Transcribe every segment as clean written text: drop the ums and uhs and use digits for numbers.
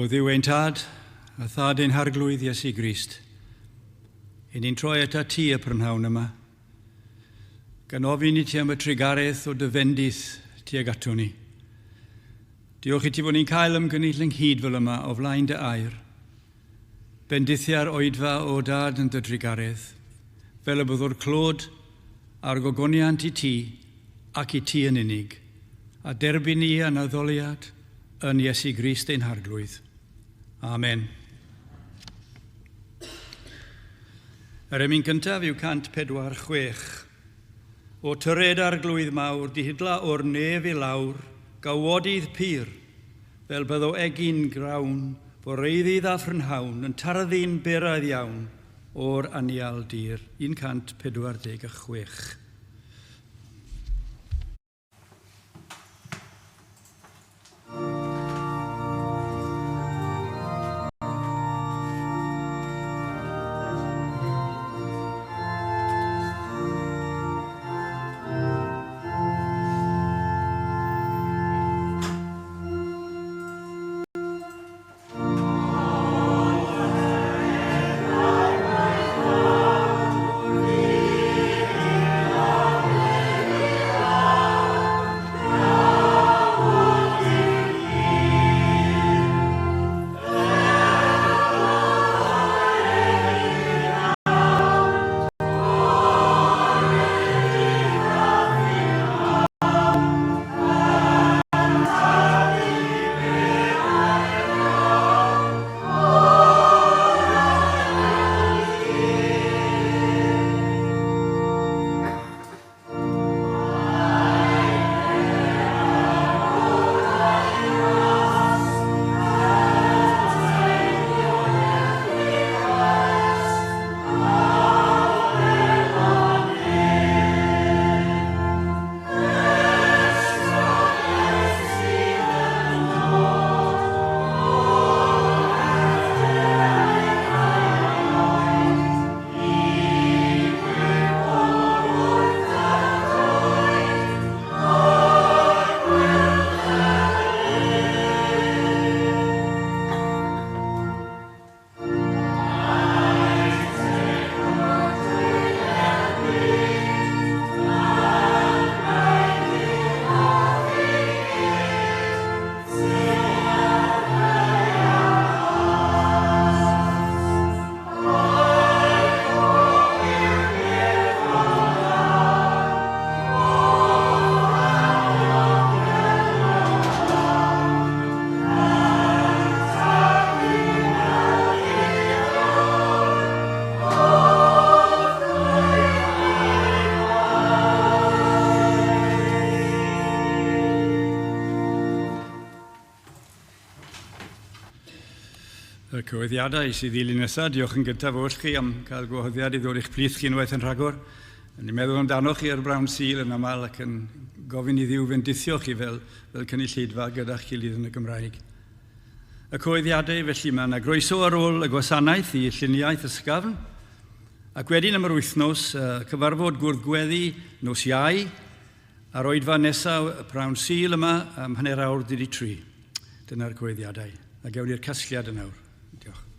O Dduw ein Tad, a Thad ein Harglwydd Iesu Grist, i ni'n troi atat ti y prynhawn yma, gan ofyn i ti am y trugaredd o dy fendith tuag ato ni. Diolch i ti fod ni'n cael ymgynnull ynghyd fel yma o flaen dy air. Bendithia'r oedfa o Dad yn dy drugaredd, fel y byddw'r clod a'r gogoniant i ti ac i ti yn unig, a derbyn ni yn addoliad yn Iesu Grist ein Harglwydd. Amen. Yr emyn cyntaf yw 146. O tyred Arglwydd mawr, dihidla o'r nef i lawr, gawodydd pur, fel byddo egin grawn, boreuddydd a phrynhawn, yn tarddu'n beraidd iawn o'r anial dir. 146. Y cyhoeddiadau sydd ddilyn nesaf. Diolch yn gyntaf oll chi am cael gwahoddiad i ddod i'ch plith chi unwaith yn rhagor. Yn meddwl amdanoch chi ar Brown Sul yn aml ac yn gofyn i Dduw fendithio chi fel, fel cynulleidfa gyda'ch gilydd yn y Gymraeg. Y cyhoeddiadau felly mae yna groeso ar ôl y gwasanaeth i lluniaeth ysgafn ac wedyn am yr wythnos cyfarfod gwrdd gweddi nos Iau a'r oedfa nesaf y prawn Sul yma am hanner awr didi tri. Dyna'r cyhoeddiadau. A gewn ni'r casgliad yn awr. Diolch.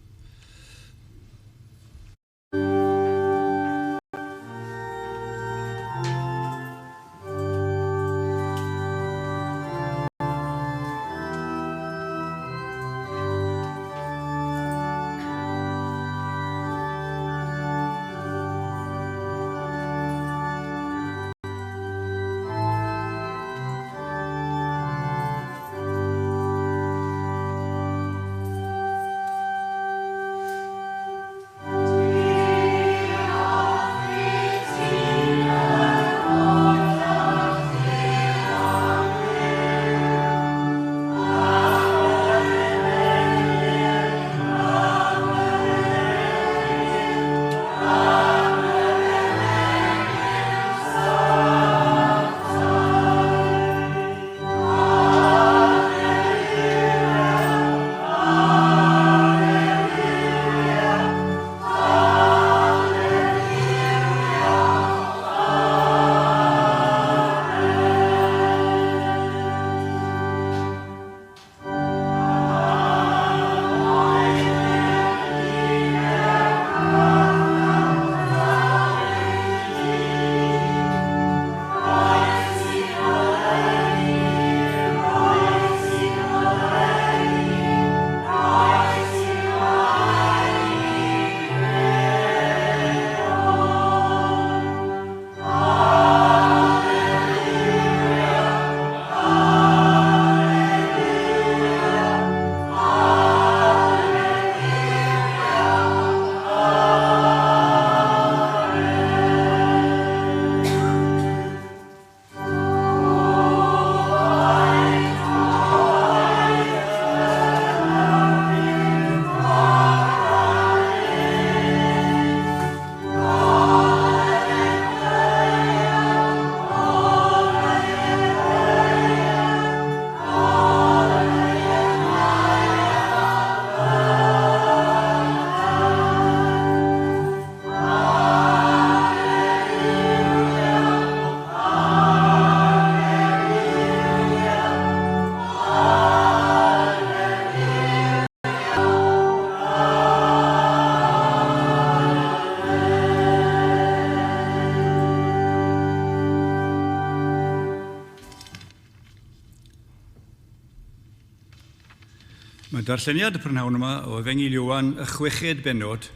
Mae darlleniad y prynhawn yma o Efengyl Ioan y chweched bennod,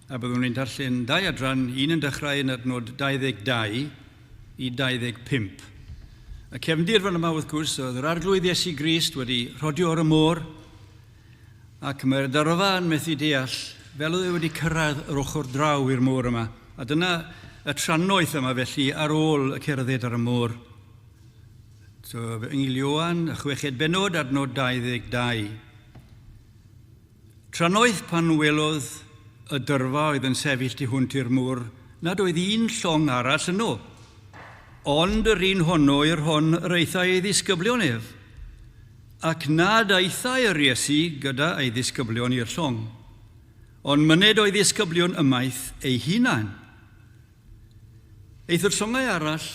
a byddwn ni'n darllen dau adran, un yn dechrau yn adnod 22 i 25. Y cefndir fan yma, wrth gwrs, oedd yr Arglwydd Iesu Grist wedi rhodio ar y môr, ac mae'r dyrfa yn methu deall fel oedd e wedi cyrraedd yr ochr draw i'r môr yma. A dyna y trannoeth yma felly ar ôl y cerdded ar y môr. So, Efengyl Ioan, y chweched bennod, adnod 22. Trannoeth pan welodd y dyrfa oedd yn sefyll tu hwnt i'r môr nad oedd un llong arall yno, ond yr un honno i'r hon yr aethai ei ddisgyblion ef, ac nad aethai yr Iesu gyda ei ddisgyblion i'r llong, ond myned o'i ddisgyblion ymaith ei hunain. Eithr llongau arall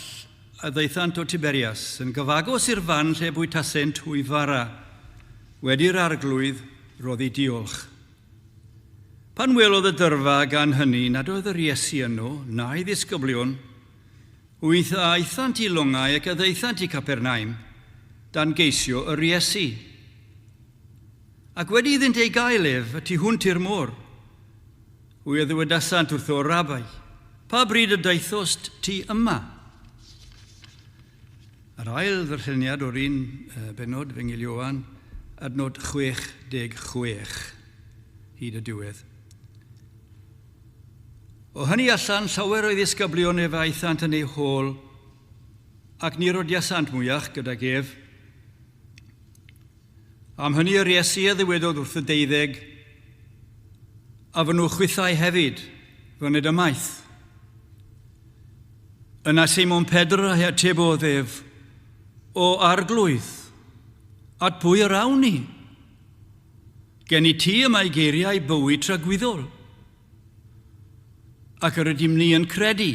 a ddaethant o Tiberias, yn gyfagos i'r fan lle bwytasent hwy fara, wedi'r Arglwydd roddi diolch. Pan welodd y dyrfa gan hynny nad oedd yr Iesu yno, na'i ddisgyblion, hwy a aethant i longau ac a ddaethant i Capernaum, dan geisio yr Iesu. Ac wedi iddynt ei gael ef y tu hwnt i'r môr, Hwy a ddywedasant wrtho, Rabbi, pa bryd y daethost ti yma? Yr ail ddarlleniad o'r un bennod, Efengyl Ioan, adnod 66 hyd y diwedd. O hynny allan, llawer o'i ddisgyblion ef a aethant yn ei hôl, ac ni rodiasant mwyach gydag ef. Am hynny yr Iesu a ddywedodd wrth y deuddeg, A fy nhw chwithau hefyd fyned ymaith. Yna Seimon Pedr a'i atebodd ef, O Arglwydd, at pwy yr awn ni? Gen i ti y mae geiriau bywyd tragwyddol. Ac yr ydym ni yn credu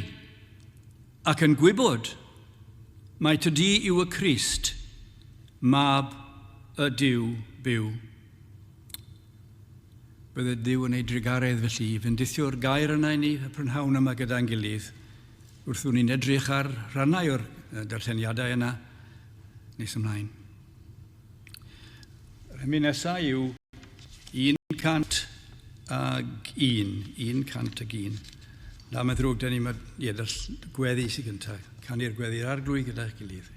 ac yn gwybod mai tydi yw y Crist, Mab y Duw byw. Bydde Duw yn ei drugaredd felly i fendithio'r gair yna i ni y prynhawn yma gyda'n gilydd wrth ni'n edrych ar rhannau o'r darlleniadau yna nes ymlaen. Yr emyn nesaf yw 101, 101. Na, mae'n ddrwg dyn ni, mae, ie, gweddi sy'n gyntaf. Canu'r gweddi'r Arglwydd gyda'ch gilydd.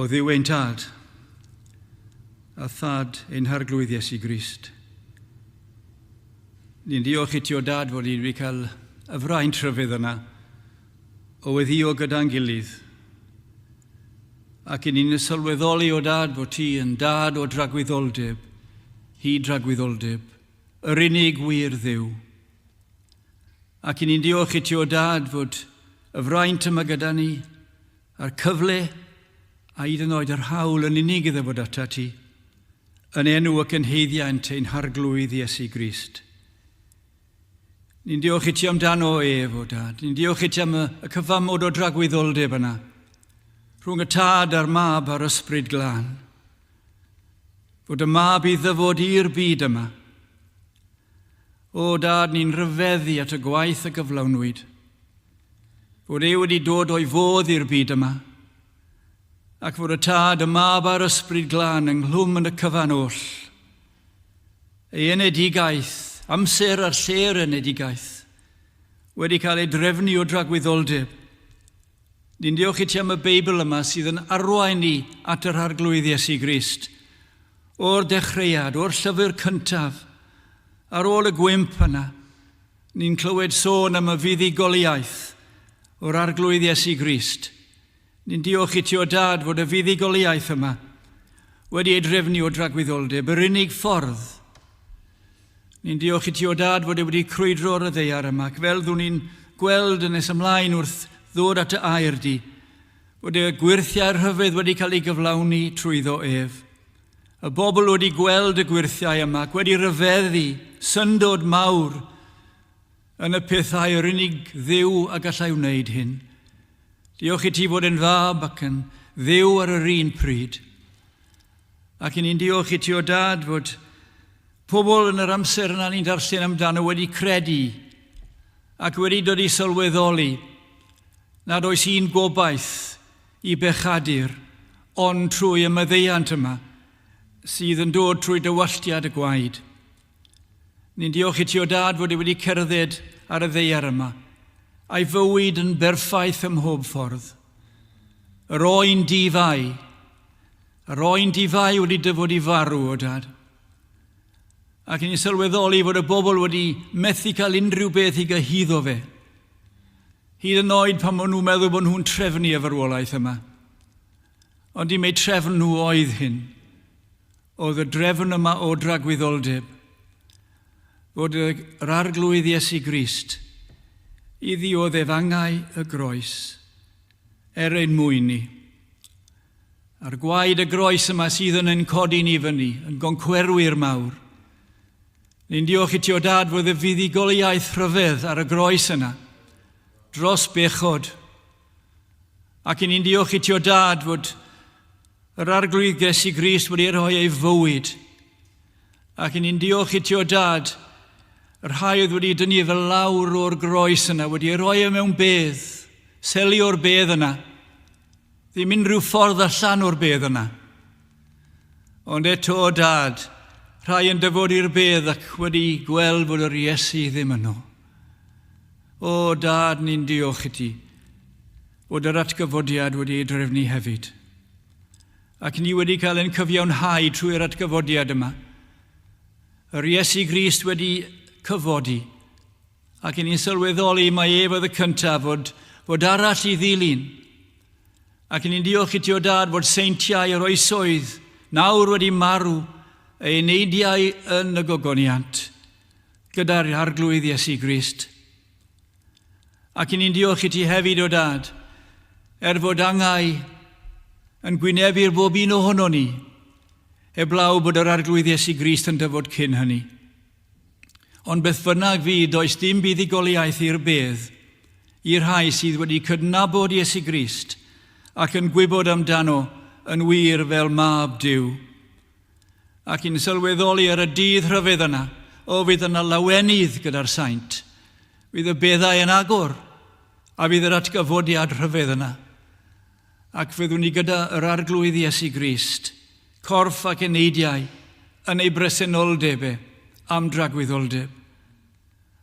O Dduw ein Tad, a Thad ein Harglwydd Iesu Grist. Ni'n diolch i ti o Dad fod ni wedi cael y fraint rhyfedd yna o weddio gyda'n gilydd. Ac i ni'n sylweddoli o Dad fod ti yn Dad o dragwyddoldeb, hi dragwyddoldeb, yr unig wir Dduw. Ac i ni'n diolch i ti o Dad fod y fraint yma gyda ni, a'r cyfle a hyd yn oed yr hawl yn unig iddo fod ata ti, yn enw y cynheiddiant ein Harglwydd Iesu Grist. Ni'n diolch i ti amdano ef, o Dad. Ni'n diolch i ti am y, y cyfamod o dragwyddoldeb yna, rhwng y Tad a'r Mab a'r Ysbryd Glân. Fod y Mab i ddyfod i'r byd yma. O Dad, ni'n rhyfeddu at y gwaith y gyflawnwyd. Fod e wedi dod o'i fodd i'r byd yma, ac fod y Tad, y Mab a'r Ysbryd Glân ynghlwm yn y cyfan oll. Ei enedigaeth, amser a'r lle'r enedigaeth, wedi cael ei drefnu o dragwyddoldeb. Ni'n diolch i ti am y Beibl yma sydd yn arwain ni at yr Arglwydd Iesu Grist. O'r dechreuad, o'r llyfr cyntaf, ar ôl y gwymp yna, ni'n clywed sôn am y fuddugoliaeth o'r Arglwydd Iesu Grist. Ni'n diolch i ti o Dad fod y fuddugoliaeth yma wedi ei drefnu o dragwyddoldeb, yr unig ffordd. Ni'n diolch i ti o Dad fod e wedi crwydro ar y ddaear yma, ac fel ddwn ni'n gweld yn nes ymlaen wrth ddod at y air di, fod y gwyrthiau rhyfedd wedi cael ei gyflawni trwyddo ef. Y bobl wedi gweld y gwyrthiau yma ac wedi rhyfeddu syndod mawr yn y pethau yr unig Dduw a gallai wneud hyn. Diolch i ti fod yn fab ac yn Dduw ar yr un pryd. Ac i ni'n diolch i ti o Dad fod pobl yn yr amser yna ni'n darllen amdano wedi credu ac wedi dod i sylweddoli nad oes un gobaith i bechadur ond trwy y maddeuant yma sydd yn dod trwy dywalltiad y gwaed. Ni'n diolch i ti o Dad fod e wedi cerdded ar y ddaear yma, a'i fywyd yn berffaith ym mhob ffordd. Yr oen di-fai, yr oen di-fai wedi dyfod i farw, o Dad. Ac i ni'n sylweddoli fod y bobl wedi methu cael unrhyw beth i gyhuddo fe. Hyd yn oed pan maen nhw'n meddwl bod nhw'n trefnu y farwolaeth yma. Ond dim eu trefn nhw oedd hyn. Oedd y drefn yma o dragwyddoldeb, fod yr Arglwydd Iesu Grist i ddioddef angau y groes er ein mwyn ni. A'r gwaed y groes yma sydd yn ein codi ni fyny, yn goncwerwyr mawr. Ni'n diolch i ti o Dad fod y fuddugoliaeth rhyfedd ar y groes yna, dros bechod. Ac i ni'n diolch i ti o Dad fod yr Arglwydd Iesu Grist wedi rhoi ei fywyd. Ac i ni'n diolch i ti o Dad, y rhai oedd wedi dynnu fe lawr o'r groes yna, wedi rhoi e mewn bedd, seli o'r bedd yna. Ddim unrhyw ffordd allan o'r bedd yna. Ond eto o Dad, rhai yn dyfod i'r bedd ac wedi gweld fod yr Iesu ddim yno. O Dad, ni'n diolch i ti fod yr atgyfodiad wedi ei drefnu hefyd. Ac ni wedi cael ein cyfiawnhau trwy'r atgyfodiad yma. Yr Iesu Grist wedi cyfodi. Ac i ni'n sylweddoli mai ef oedd y cyntaf fod, fod arall i ddilyn. Ac i ni'n diolch i ti o Dad fod seintiau yr oesoedd nawr wedi marw ei eneidiau yn y gogoniant gyda'r Arglwydd Iesu Grist. Ac i ni'n diolch i ti hefyd, o Dad, er fod angau yn gwynebu'r bob un ohono ni, heblaw bod yr Arglwydd Iesu Grist yn dyfod cyn hynny. Ond beth bynnag fydd, does dim buddugoliaeth i'r bedd i'r rhai sydd wedi cydnabod Iesu Grist ac yn gwybod amdano yn wir fel Mab Duw. Ac yn sylweddoli ar y dydd rhyfedd yna, o fydd yna lawenydd gyda'r saint. Fydd y beddau yn agor, a fydd yr atgyfodiad rhyfedd yna. Ac fyddwn ni gyda yr Arglwydd Iesu Grist, corff ac eneidiau, yn ei bresenoldeb e, am dragwyddoldeb.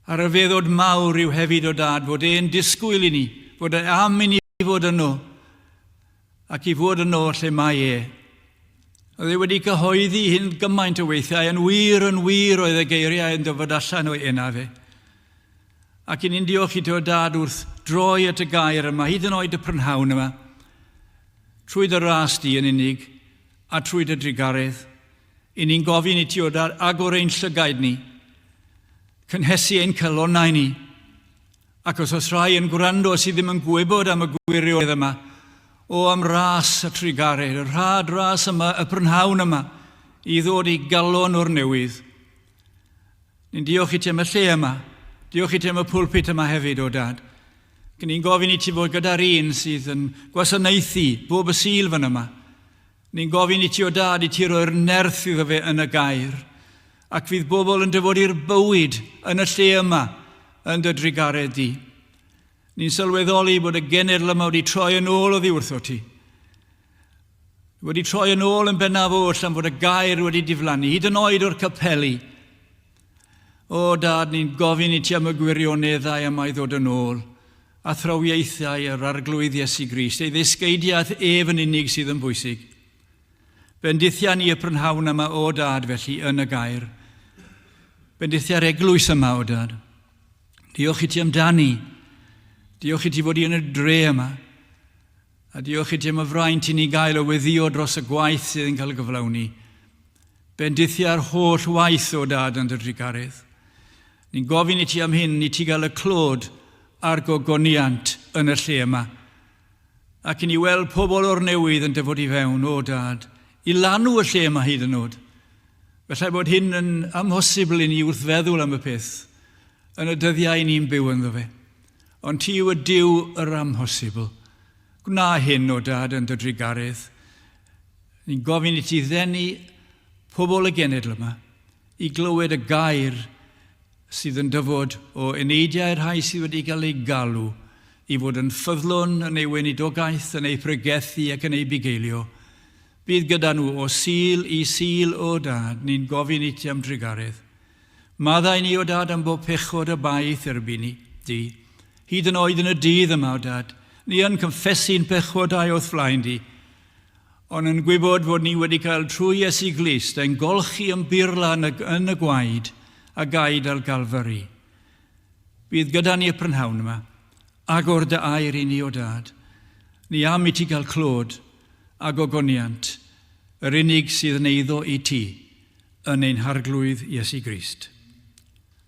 A rhyfeddod mawr yw hefyd o Dad fod e'n disgwyl i ni, fod e am i ni fod yno, ac i fod yno lle mae e. Oedd e wedi cyhoeddi hyn gymaint o weithiau, yn wir oedd y geiriau yn dyfod allan o'i enau fe. Ac i ni'n diolch i ti o Dad wrth droi at y gair yma, hyd yn oed y prynhawn yma, trwy dy ras di yn unig, a trwy dy drugaredd. I ni'n gofyn i ti o Dad agor ein llygaid ni, cynhesu ein calonnau ni, ac os oes rhai yn gwrando sydd ddim yn gwybod am y gwirionedd yma, o am ras y trugaredd, y rhad ras yma, y prynhawn yma, i ddod i galon o'r newydd. Ni'n diolch i ti am y lle yma, diolch i ti am y pulpit yma hefyd, o Dad. Ac ni'n gofyn i ti fod gyda'r un sydd yn gwasanaethu bob y Sul fan yma. Ni'n gofyn i ti, o Dad, i ti roi'r nerth iddo fe yn y gair, ac fydd bobl yn dyfod i'r bywyd yn y lle yma, yn dy drugaredd di. Ni'n sylweddoli bod y genedl yma wedi troi yn ôl oddi wrtho ti. Wedi troi yn ôl yn bennaf oll am fod y gair wedi diflannu, hyd yn oed o'r capeli. O Dad, ni'n gofyn i ti am y gwirioneddau yma i ddod yn ôl, athrawiaethau yr Arglwydd Iesu Grist, ei ddysgeidiaeth ef yn unig sydd yn bwysig. Bendithia ni y prynhawn yma, o Dad, felly, yn y gair. Bendithia'r eglwys yma, o Dad. Diolch i ti amdani. Diolch i ti fod i yn y dre yma. A diolch i ti am y fraint i ni gael o weddio dros y gwaith sydd yn cael gyflawni. Bendithia'r holl waith, o Dad, yn dy drugaredd. Ni'n gofyn i ti am hyn, i ti gael y clod a'r gogoniant yn y lle yma. Ac i ni weld pobl o'r newydd yn dyfod i fewn, o Dad, i lanw y lle yma hyd yn oed. Felly bod hyn yn amhosibl i ni wrth feddwl am y peth, yn y dyddiau ni'n byw ynddo fe. Ond ti yw y Duw yr amhosibl. Gwna hyn, o Dad, yn dy drugaredd. Ni'n gofyn i ti ddenu pobl y genedl yma i glywed y gair sydd yn dyfod o eneidiau'r rhai sydd wedi cael eu galw i fod yn ffyddlon yn ei weinidogaeth, yn ei pregethu ac yn ei bugeilio. Bydd gyda nhw o Sul i Sul, o Dad, ni'n gofyn i ti am drugaredd. Maddau ni, o Dad, am bob pechod a baith erbyn ni, di. Hyd yn oed yn y dydd yma, o Dad, ni yn cyffesu'n pechodau o'th flaen di, ond yn gwybod fod ni wedi cael trwy Iesu Grist ein golchi yn burlan yn y gwaed a gaed ar Galfari. Bydd gyda ni y prynhawn yma. Agor dy air i ni, o Dad. Ni am i ti gael clod a gogoniant, yr unig sydd yn eiddo i ti, yn ein Harglwydd Iesu Grist.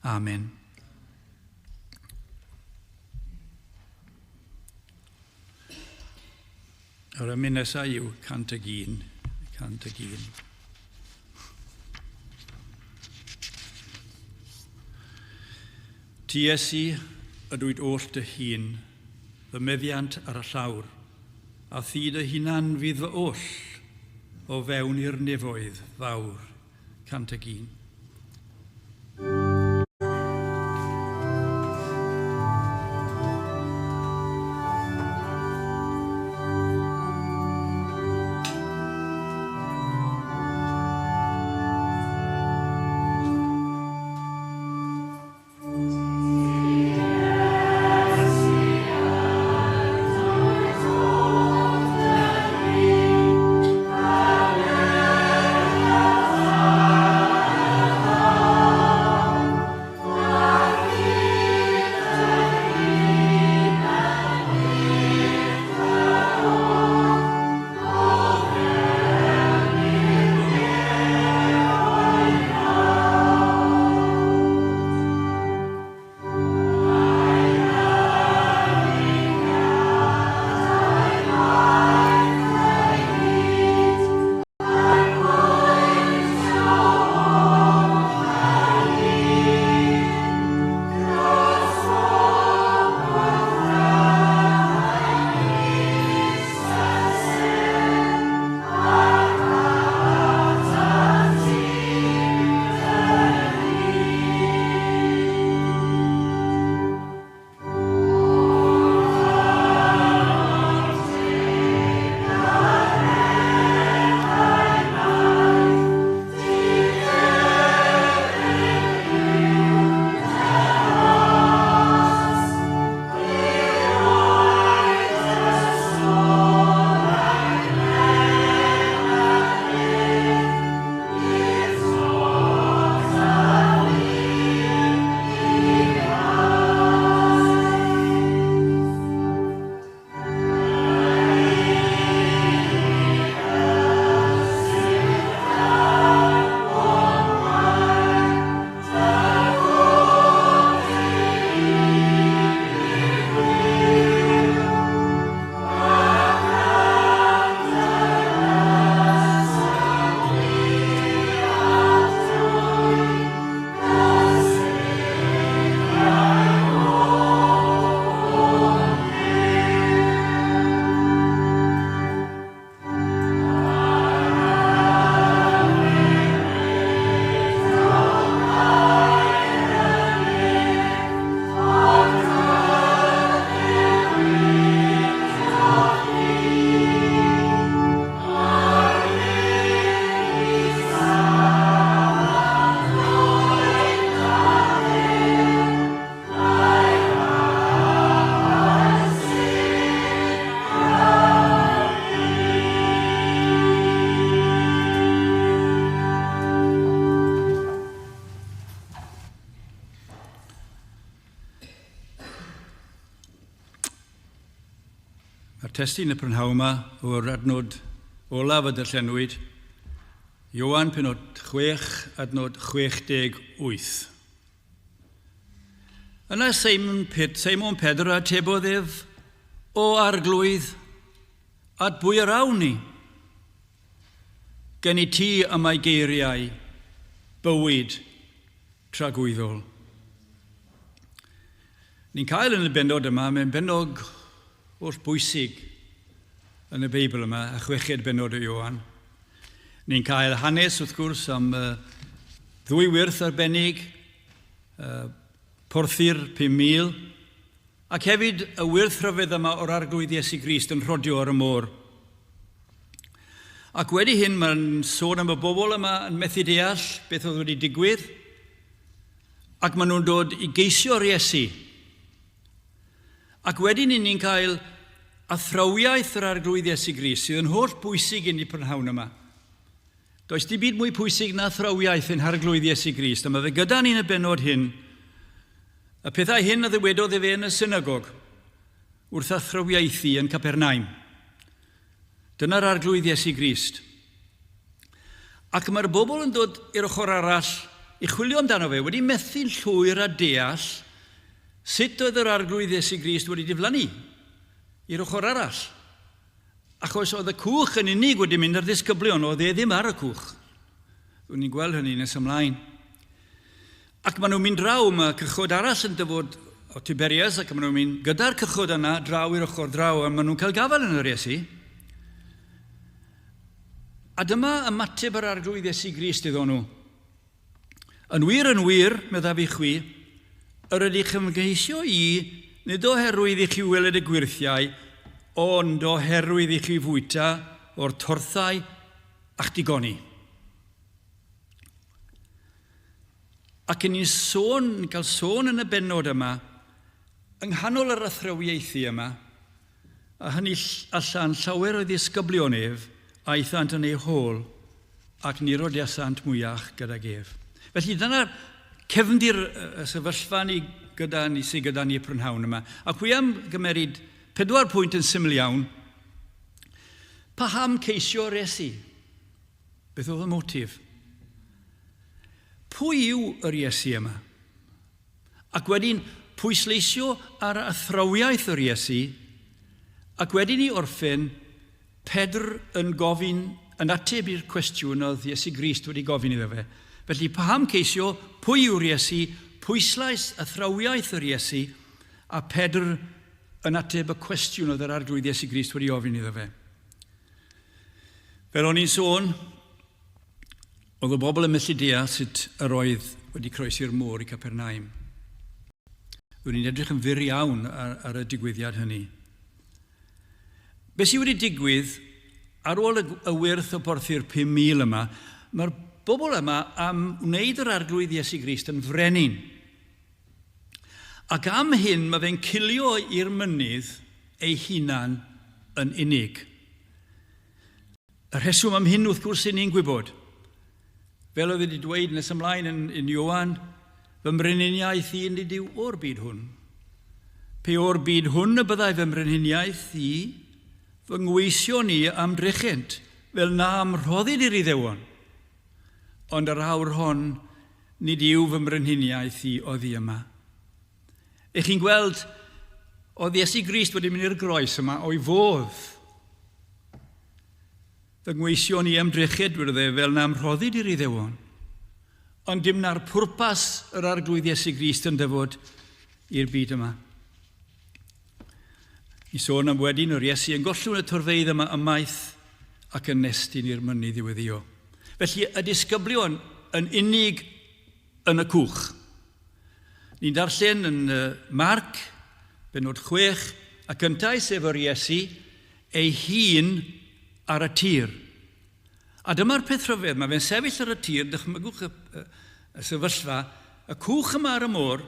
Amen. Yr emyn nesaf yw 101. 101. Ti Iesu ydwyt oll dy hun, fy meddiant ar y llawr, a thi dy hunan fydd fy oll o fewn i'r nefoedd fawr. 101. Mae'r testun y prynhawn yma o'r adnod olaf y darllenwyd, Ioan penod 6, adnod 68. Yna Simon, Pet, Simon Pedr atebodd ef, O arglwydd, at bwy yr awn ni? Gen i ti y mae geiriau bywyd tragwyddol. Ni'n cael yn y bennod yma, mae'n bennog holl bwysig yn y Beibl yma, y chweched bennod o Ioan. Ni'n cael hanes, wrth gwrs, am ddwy wyrth arbennig, porthi'r 5,000, ac hefyd y wyrth rhyfedd yma o'r Arglwydd Iesu Grist yn rhodio ar y môr. Ac wedi hyn mae'n sôn am y bobl yma yn methu deall beth oedd wedi digwydd, ac maen nhw'n dod i geisio'r Iesu. Ac wedyn ni'n ni'n cael athrawiaeth yr Arglwydd Iesu Grist sydd yn holl bwysig i ni prynhawn yma. Does dim byd mwy pwysig na athrawiaeth ein Harglwydd Iesu Grist, a mae fe gyda ni'n y bennod hyn. Y pethau hyn a ddywedodd efe yn y synagog wrth athrawiaethu yn Capernaum. Dyna'r Arglwydd Iesu Grist. Ac mae'r bobl yn dod i'r ochr arall i chwilio amdano fe, wedi methu'n llwyr a deall sut oedd yr Arglwydd Iesu Grist wedi diflannu i'r ochr arall. Achos oedd y cwch yn unig wedi mynd ar ddisgyblion, oedd e ddim ar y cwch. Rwy'n ni'n gweld hynny nes ymlaen. Ac maen nhw'n mynd draw, mae cychod arall yn dyfod o Tiberias, ac maen nhw'n mynd gyda'r cychod yna draw i'r ochr draw, a maen nhw'n cael gafael yn yr Iesu. A dyma ymateb yr Arglwydd Iesu Grist iddo nhw. Yn wir, yn wir, meddaf i chwi, yr ydych yn geisio i, nid oherwydd i chi weled y gwyrthiau, ond oherwydd i chi fwyta o'r torthau a'ch digoni. Ac yn ni'n sôn, ni'n cael sôn yn y bennod yma, yng nghanol yr athrawiaethu yma, a hynny allan llawer o'i ddisgyblion ef, aethant yn ei hôl, ac ni rodiasant mwyach gydag ef. Felly dyna'r cefndir y sefyllfa ni gyda ni sydd gyda ni y prynhawn yma. Ac wi am gymeryd pedwar pwynt yn syml iawn. Paham ceisio'r Iesu? Beth oedd y motif? Pwy yw yr Iesu yma? Ac wedyn pwysleisio ar athrawiaeth yr Iesu, ac wedyn i orffen, Pedr yn gofyn, yn ateb i'r cwestiwn oedd Iesu Grist wedi gofyn iddo fe. Felly paham ceisio, pwy yw'r Iesu, pwyslais athrawiaeth yr Iesu, a Pedr yn ateb y cwestiwn oedd yr Arglwydd Iesu Grist wedi ofyn iddo fe. Fel o'n i'n sôn, oedd y bobl yn methu deall sut yr oedd wedi croesi'r môr i Capernaum. Roedd ni'n edrych yn fyr iawn ar, ar y digwyddiad hynny. Be sydd wedi digwydd ar ôl y, y wyrth o porthi'r 5,000 yma, mae'r bobl yma am wneud yr Arglwydd Iesu Grist yn frenin. Ac am hyn mae fe'n cilio i'r mynydd ei hunan yn unig. Y rheswm am hyn wrth gwrs i ni'n gwybod. Fel oedd wedi dweud nes ymlaen yn, yn Ioan, fy mrenhiniaeth i nid yw o'r byd hwn. Pe o'r byd hwn y byddai fy mrenhiniaeth i, fy ngweision i am drechent, fel na am rhoddid i'r Iddewon. Ond yr awr hon, Nid yw fy mrenhiniaeth i oddi yma. Ych chi'n gweld, oedd Iesu Grist wedi mynd i'r groes yma o'i fodd. Fy ngweision i ymdrechyd, dwedodd e, fel na'm rhoddid i'r Iddewon. Ond dim na'r pwrpas yr Arglwydd Iesu Grist yn dyfod i'r byd yma. I sôn am wedyn yr Iesu yn gollwng y torfeydd yma ymaith ac yn nestyn i'r mynydd i weddio. Felly y disgyblion yn unig yn y cwch. Ni'n darllen yn Marc, benod 6, ac yntau sef yr Iesu ei hun ar y tir. A dyma'r peth rhyfedd, mae fe'n sefyll ar y tir, dychmygwch y, y, y sefyllfa, y cwch yma ar y môr,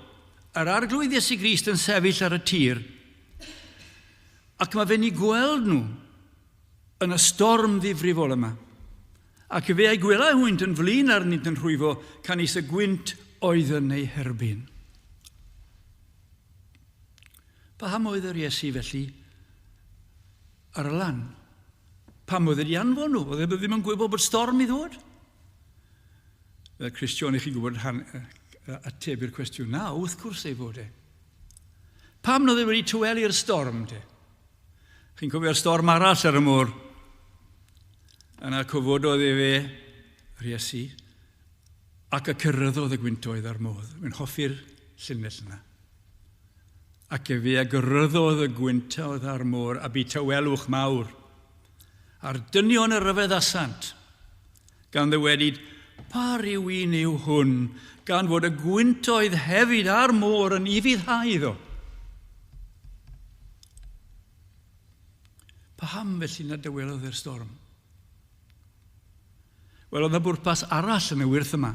yr Arglwydd Iesu Grist yn sefyll ar y tir, ac mae fe'n ei gweld nhw yn y storm ddifrifol yma. Ac fe a'i gwelai hwynt yn flin arnynt yn rhwyfo, canys y gwynt oedd yn ei herbyn. Paham oedd yr Iesu felly? ar y lan. Pam oedd wedi anfon nhw? Oedd e ddim yn gwybod bod storm i ddod? Fel Cristion, i chi'n gwybod han, ateb i'r cwestiwn na, wrth gwrs ei fod e. Pam oedd e wedi tyweli'r storm te? Chi'n cofio'r storm arall ar y môr? Yna cyfododd e fe, yr Iesu, ac y cyrraeddodd y gwyntoedd a'r modd. Mae'n hoffi'r llinell yna. Ac efe a gyrraeddodd y gwyntoedd a'r môr, a bu tawelwch mawr. A'r dynion y ryfeddasant, gan ddywedyd, pa ryw un yw hwn, gan fod y gwyntoedd hefyd a'r môr yn ufuddhau iddo? Paham felly na dywelodd e'r storm? Wel, oedd yna bwrpas arall yn y wyrth yma.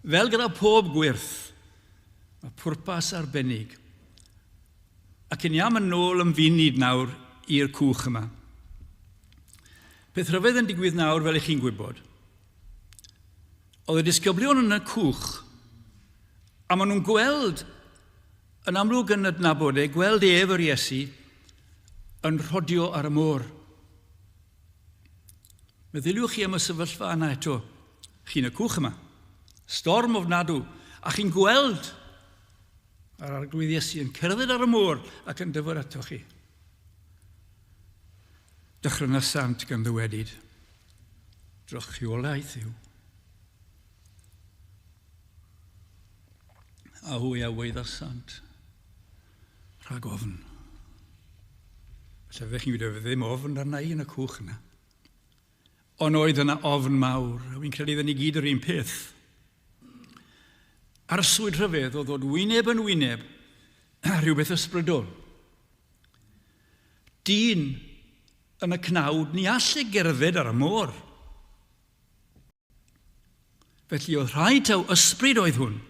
Fel gyda pob gwyrth, mae pwrpas arbennig. Ac yn iawn yn ôl yn funud nawr i'r cwch yma. Peth rhyfedd yn digwydd nawr, fel ych chi'n gwybod. Oedd y disgyblion yn y cwch, a maen nhw'n gweld, yn amlwg yn adnabod e, gweld ef yr Iesu, yn rhodio ar y môr. Meddyliwch chi am y sefyllfa yna eto. Chi'n y cwch yma. Storm ofnadw. A chi'n gweld yr arglwydd Iesu yn cerdded ar y môr ac yn dyfod atoch chi. Dychrynasant gan ddywedyd, drychiolaeth yw. A hwy a weiddasant rhag ofn. Felly fyddech chi'n gwybod, ddim ofn arna i yn y cwch yna. Ond oedd yna ofn mawr, a fi'n credu ni gyd yr un peth. Arswyd rhyfedd o ddod wyneb yn wyneb a rhywbeth ysbrydol. Dyn yn y cnawd ni all ei gerdded ar y môr. Felly oedd rhaid taw ysbryd oedd hwn.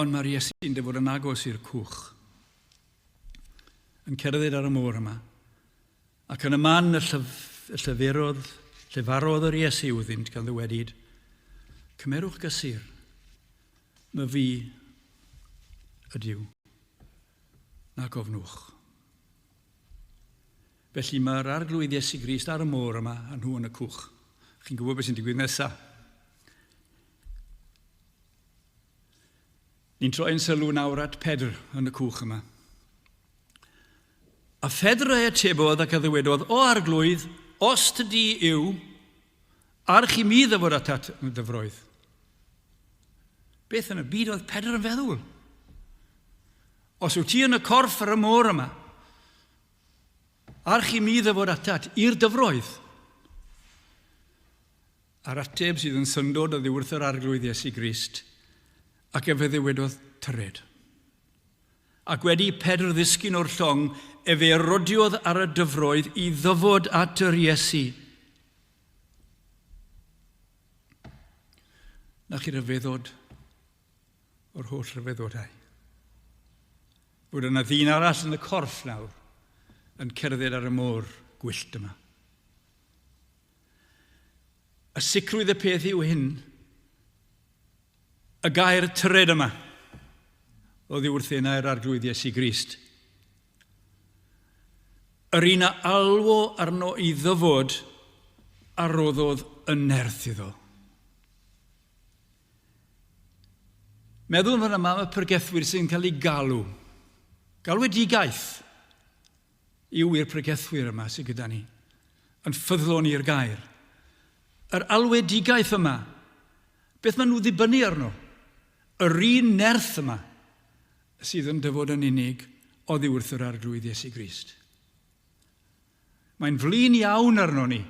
Ond mae'r Iesu'n dyfod yn agos i'r cwch, yn cerdded ar y môr yma, ac yn y man y, llyf, y llyfurodd, llefarodd yr Iesu wrthynt gan ddywedyd, Cymerwch gysur, my fi ydyw, nac ofnwch. Felly mae'r Arglwydd Iesu Grist ar y môr yma, a nhw yn y cwch. Chi'n gwybod beth sy'n digwydd nesaf. Ni'n troi'n sylw nawr at Pedr yn y cwch yma. A Phedr ei atebodd ac a ddywedodd, O Arglwydd, os ty di yw, arch i mi ddyfod atat yn y dyfroedd. Beth yn y byd oedd Pedr yn feddwl? Os wyt ti yn y corff ar y môr yma, Arch i mi ddyfod atat i'r dyfroedd. A'r ateb sydd yn syndod oddi wrth yr Arglwydd Iesu Grist, ac efe ddywedodd, Tyred. Ac wedi Pedr ddisgyn o'r llong, efe rodiodd ar y dyfroedd i ddyfod at yr Iesu. Na chi ryfeddod o'r holl ryfeddodau. Fod yna ddyn arall yn y corff nawr yn cerdded ar y môr gwyllt yma. Y sicrwydd y peth yw hyn, y gair tyred yma, oddi wrth enau'r Arglwydd Iesu Grist. Yr un a alwo arno i ddyfod a roddodd y nerth iddo. Meddwl fan yma am y pregethwyr sy'n cael eu galw. Galwedigaeth yw i'r pregethwyr yma sydd gyda ni, yn ffyddlon i'r gair. Yr alwedigaeth yma, beth maen nhw ddibynnu arno? Yr un nerth yma sydd yn dyfod yn unig oddi wrth yr Arglwydd Iesu Grist. Mae'n flin iawn arno ni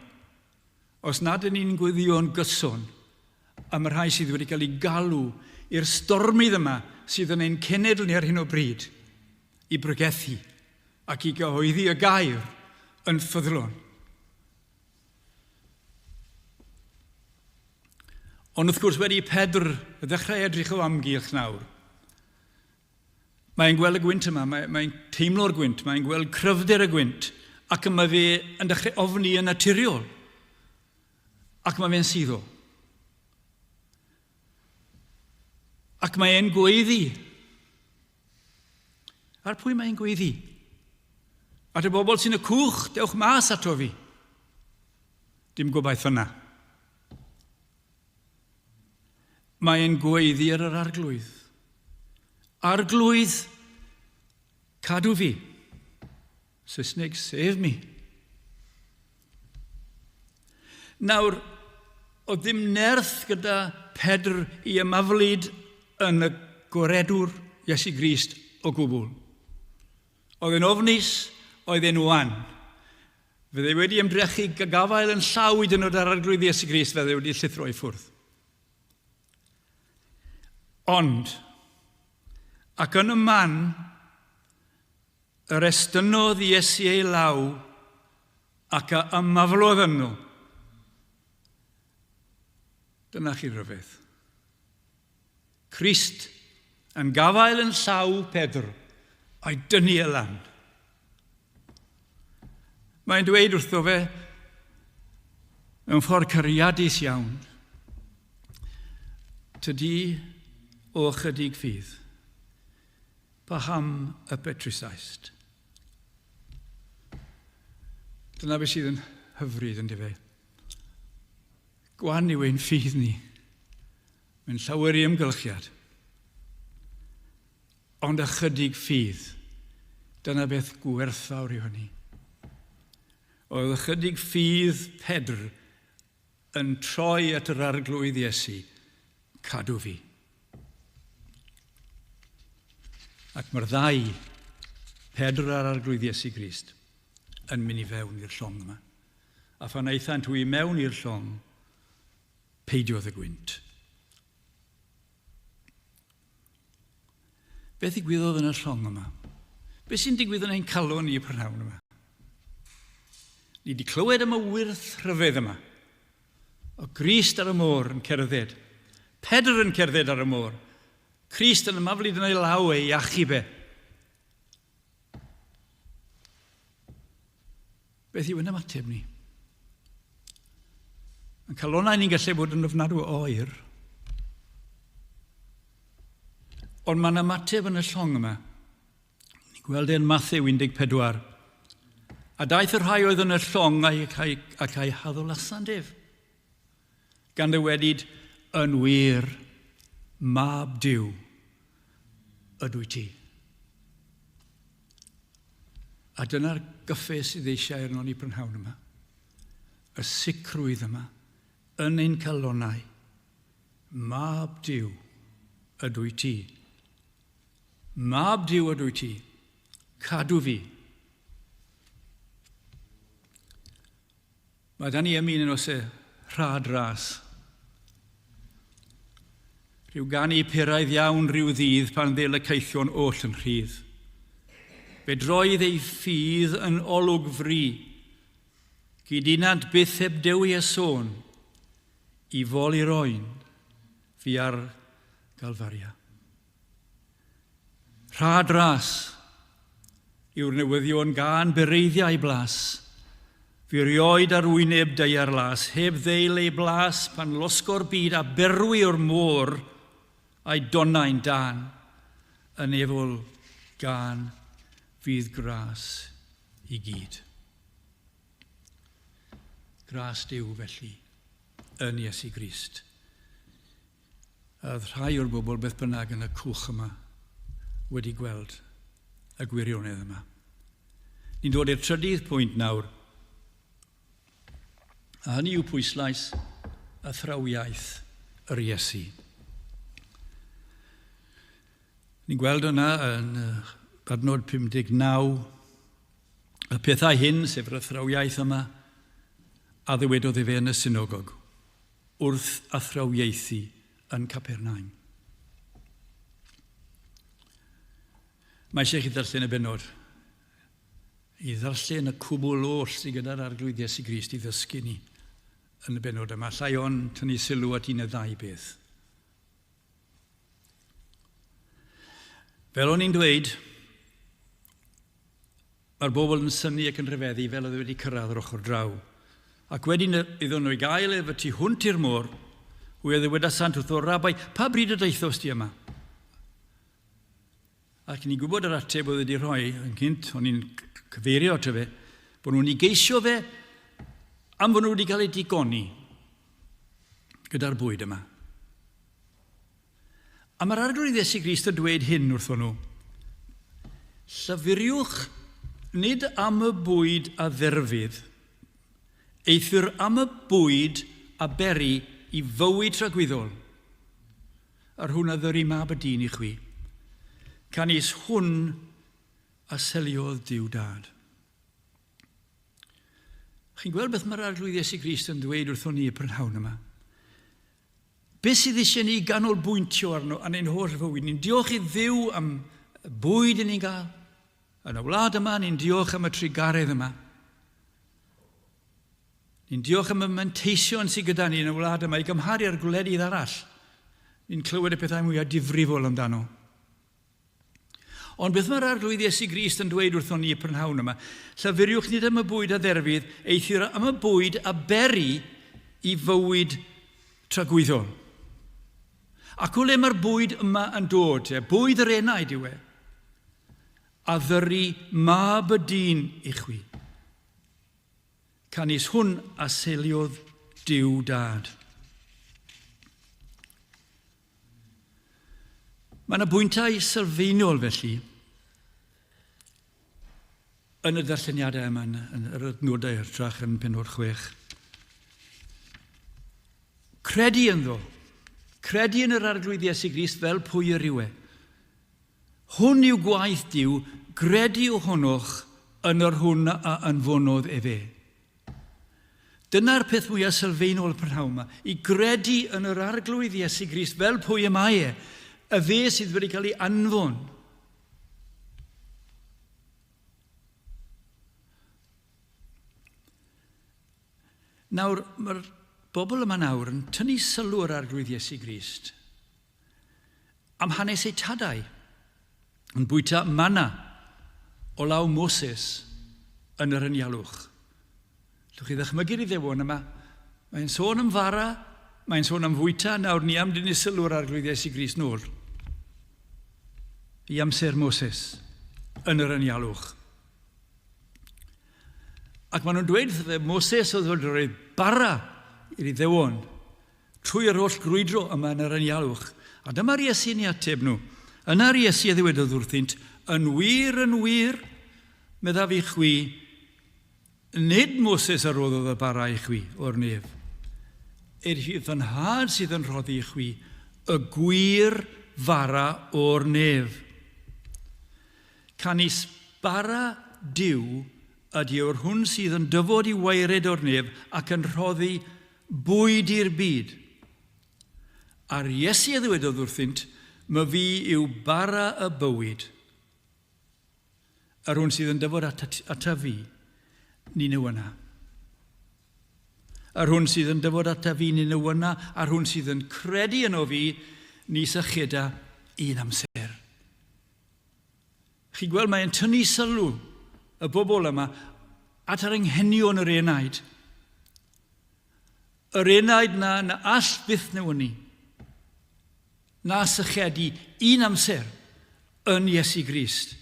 os nad ydyn ni'n gweddïo'n gyson am y rhai sydd wedi cael eu galw i'r stormydd yma sydd yn ein cenedl ni ar hyn o bryd i bregethu ac i gyhoeddi y gair yn ffyddlon. Ond wrth gwrs wedi Pedr ddechrau edrych o amgylch nawr, Mae'n gweld y gwynt yma, mae'n mae teimlo'r gwynt, mae'n gweld cryfder y gwynt, ac mae fe yn dechrau ofni yn naturiol. Ac mae fe'n suddo. Ac mae e'n gweiddi. Ar pwy mae'n gweiddi? At y bobl sy'n y cwch, dewch mas ato fi. Dim gobaith yna. Mae'n gweiddi ar yr arglwydd. Arglwydd, cadw fi. Saesneg, save me. Nawr, oedd ddim nerth gyda Pedr i ymaflyd yn y gwaredwr Iesu Grist o gwbl. Oedd e'n ofnus, oedd e'n wan. Fydde wedi ymdrechu gafael yn llaw i dynod ar arglwydd Iesu Grist, fydde wedi llithro i ffwrdd. Ond, ac yn y man, yr estynnodd Iesu ei law ac a ymaflodd yno. Dyna chi ryfedd. Crist yn gafael yn llaw Pedr a'i dynnu e lan. Mae'n dweud wrtho fe mewn ffordd cariadus iawn, tydi o chydig ffydd, paham y petrusaist? Dyna beth sydd yn hyfryd yn dyfe. Gwan yw ein ffydd ni. Mae'n llawer i ymgylchiad. Ond ychydig ffydd. Dyna beth gwerthfawr yw hynny. Oedd ychydig ffydd Pedr yn troi at yr arglwydd Iesu, cadw fi. Ac mae'r ddau, Pedr a'r arglwydd Iesu Grist, yn mynd i fewn i'r llong yma. A phan aethant hwy i mewn i'r llong, peidiodd y gwynt. Beth ddigwyddodd yn y llong yma? Beth sy'n digwydd yn ein calon ni y prynhawn yma? Ni wedi clywed am y wyrth rhyfedd yma. O Grist ar y môr yn cerdded. Pedr yn cerdded ar y môr. Crist yn ymaflyd yn ei law ei achub e. Beth yw yn ymateb ni? Yn calonau ni'n gallu bod yn ofnadw o oer. Ond mae'n ymateb yn y llong yma. Ni'n gweld e'n Mathew 14. A daeth y rhai oedd yn y llong ac a'i haddolasant ef. Gan ddywedyd, yn wir, mab Duw ydw i ti. A dyna'r gyffe sydd eisiau arno ni prynhawn yma. Y sicrwydd yma, yn ein calonnau, mab Duw ydw i ti. Mab Duw ydw i ti, cadw fi. Mae da ni emyn yn ose rhad ras. Rhyw ganu peraidd iawn rhyw ddydd pan ddel y caethion oll yn rhydd. Fe droedd ei ffydd yn olwg fri, gydunant byth heb dewi a sôn, i foli'r oen fi ar Galfaria. Rhad ras yw'r newyddion gan bereiddiau blas. Fi rioed ar wyneb daear las, heb ddeil ei blas pan losgo'r byd a berwi o'r môr a'i donnau'n dân, yn efol gân fydd gras i gyd. Gras Duw felly yn Iesu Grist. A oedd rhai o'r bobl beth bynnag yn y cwch yma wedi gweld y gwirionedd yma. Ni'n dod i'r trydydd pwynt nawr, a hynny yw pwyslais athrawiaeth yr Iesu. Ni'n gweld yna yn adnod 59, y pethau hyn, sef yr athrawiaeth yma, a ddywedodd efe yn y synagog wrth athrawiaethu yn Capernaum. Mae eisiau chi ddarllen y benod, i ddarllen y cwbl oll sydd gyda'r Arglwydd Iesu Grist i ddysgu ni yn y benod yma. Allai ond tynnu sylw at un neu ddau beth. Fel o'n i'n dweud, mae'r bobl yn synnu ac yn rhyfeddu fel oedd wedi cyrraedd yr ochr draw. Ac wedyn iddyn nhw i gael ef y tu hwnt i'r môr, hwy a ddywedasant wrtho, Rabai, pa bryd y daethost ti yma? Ac ni'n gwybod yr ateb oedd wedi rhoi yn cynt, o'n i'n cyfeirio ato fe, bod nhw'n ei geisio fe am fod nhw wedi cael eu digoni gyda'r bwyd yma. A mae'r Arglwydd Iesu Grist yn dweud hyn wrthon nhw. Llyfuriwch nid am y bwyd a dderfydd, eithr am y bwyd a beri i fywyd tragwyddol, yr hwn a ddyry mab y dyn i chwi. Canys hwn a seliodd Duw Dad. Chi'n gweld beth mae'r Arglwydd Iesu Grist yn dweud wrthon ni y prynhawn yma? Beth sydd eisiau ni ganolbwyntio arno yn ein holl fywyd? Ni'n diolch i Dduw am y bwyd i ni'n gael. Yn y wlad yma, ni'n diolch am y trugaredd yma. Ni'n diolch am y manteision sydd gyda ni yn y wlad yma i gymharu â'r gwledydd arall. Ni'n clywed y pethau mwyaf difrifol amdano. Ond beth mae'r Arglwydd Iesu Grist yn dweud wrthon ni y prynhawn yma? Llafuriwch nid am y bwyd a dderfydd, eithr am y bwyd a beri i fywyd tragwyddol. Ac o le mae'r bwyd yma yn dod? E? Bwyd yr enaid yw e. A ddyry mab y dyn i chwi. Canys hwn a seiliodd Duw Dad. Mae yna bwyntau sylfaenol felly yn y darlleniadau yma, yn yr adnodau hytrach yn penod 6. Credu ynddo. Credu yn yr Arglwydd Iesu Grist fel pwy yr yw e. Hwn yw gwaith Duw, gredu ohonoch yn yr hwn a anfonodd efe. Dyna'r peth mwyaf sylfaenol y prynhawn yma, i gredu yn yr Arglwydd Iesu Grist fel pwy y mae e, y fe sydd wedi cael ei anfon. Nawr, mae'r bobl yma nawr yn tynnu sylw yr Arglwydd Iesu Grist am hanes eu tadau, yn bwyta manna o law Moses yn yr anialwch. Llwch chi ddychmygu'r Iddewon yma. Mae'n sôn am fara, mae'n sôn am fwyta, nawr ni am dynnu sylw'r Arglwydd Iesu Grist nôl i amser Moses yn yr anialwch. Ac maen nhw'n dweud wrtho fe, Moses oedd wedi rhoi bara i'r Iddewon trwy yr holl grwydro yma yn yr anialwch. A dyma'r Iesu'n ei ateb nhw. Yna'r Iesu a ddywedodd wrthynt, Yn wir, yn wir, meddaf i chwi, nid Moses a roddodd y bara i chwi o'r nef. Er hi fy nhad sydd yn rhoddi i chwi y gwir fara o'r nef. Canys bara Duw ydy yw'r hwn sydd yn dyfod i waered o'r nef ac yn rhoddi bwyd i'r byd. A'r Iesu a ddywedodd wrthynt, My fi yw bara y bywyd. Yr hwn sydd yn dyfod ata fi, ni newyna. Yr hwn sydd yn dyfod ata fi, ni newyna, a'r hwn sydd yn credu yno fi, ni sycheda un amser. Chi'n gweld, mae'n tynnu sylw y bobl yma at yr anghenion yr enaid. Yr enaid na na all byth newynu, na sychedu un amser yn Iesu Grist.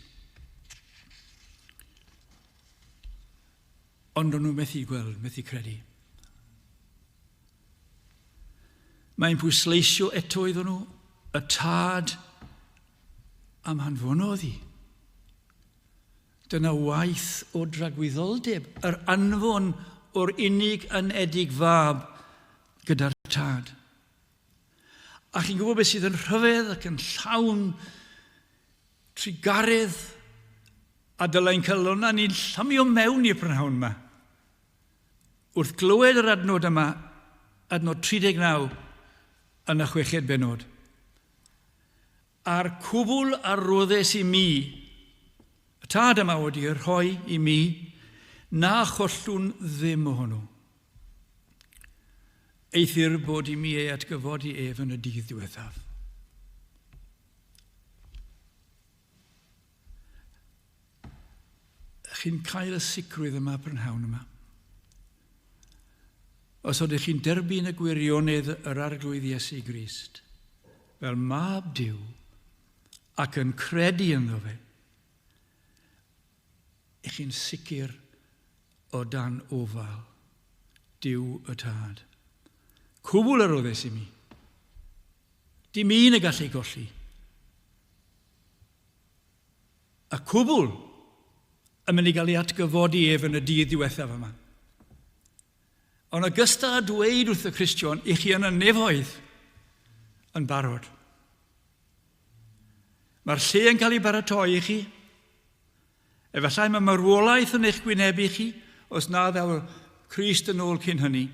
Ond o'n nhw methu gweld, methu credu. Mae'n pwysleisio eto iddyn nhw y tad am hanfonodd hi. Dyna waith o dragwyddoldeb, yr anfon o'r unig anedig fab gyda'r tad. A chi'n gwybod beth sydd yn rhyfedd ac yn llawn trugaredd a dylai'n calonnau ni'n llamio mewn i'r prynhawn yma. Wrth glywed yr adnod yma, adnod 39 yn y chweched bennod. A'r cwbl a roddes i mi, y tad yma wedi ei rhoi i mi, na chollwn ddim ohono. Eithr bod i mi ei atgyfodi ef yn y dydd diwethaf. Chi'n cael y sicrwydd yma prynhawn yma. Os ydych chi'n derbyn y gwirionedd yr Arglwydd Iesu Grist fel mab Duw ac yn credu ynddo fe, i chi'n sicr o dan ofal Duw y Tad. Cwbl yr roddes i mi. Dim un y gall ei golli. Y cwbl yn mynd i gael ei atgyfodi ef yn y dydd diwethaf yma. Ond ogystal â dweud wrth y Cristion, i chi yn y nefoedd yn barod. Mae'r lle yn cael ei baratoi i chi. Efallai mae marwolaeth yn eich gwynebu chi, os na ddaw Crist yn ôl cyn hynny.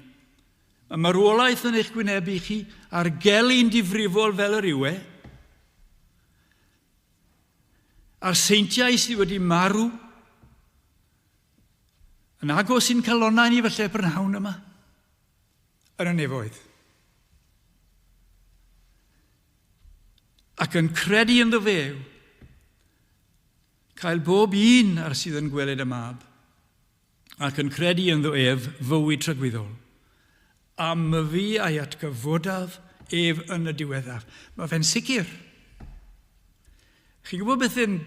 Mae marwolaeth yn eich gwynebu chi a'r gelyn difrifol fel yr yw e. A'r seintiau sydd wedi marw yn agos i'n calonnau ni falle prynhawn yma yn y nefoedd. Ac yn credu ynddo fe yw cael bob un ar sydd yn gweled y mab ac yn credu ynddo ef fywyd tragwyddol. A myfi a'i atgyfodaf ef yn y diweddaf. Mae fe'n sicr. Chi'n gwybod beth yn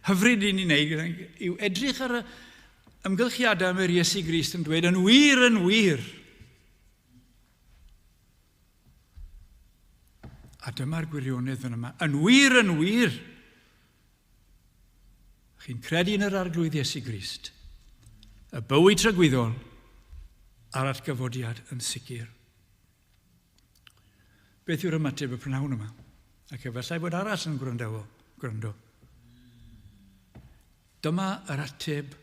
hyfryd i ni wneud yw edrych ar y ymgylchiadau mae'r Iesu Grist yn dweud yn wir, yn wir. A dyma'r gwirionedd fan yma. Yn wir, yn wir. Chi'n credu yn yr Arglwydd Iesu Grist. Y bywyd tragwyddol a'r atgyfodiad yn sicr. Beth yw'r ymateb y prynhawn yma? Ac efallai bod arall yn gwrandawo, gwrando. Dyma yr ateb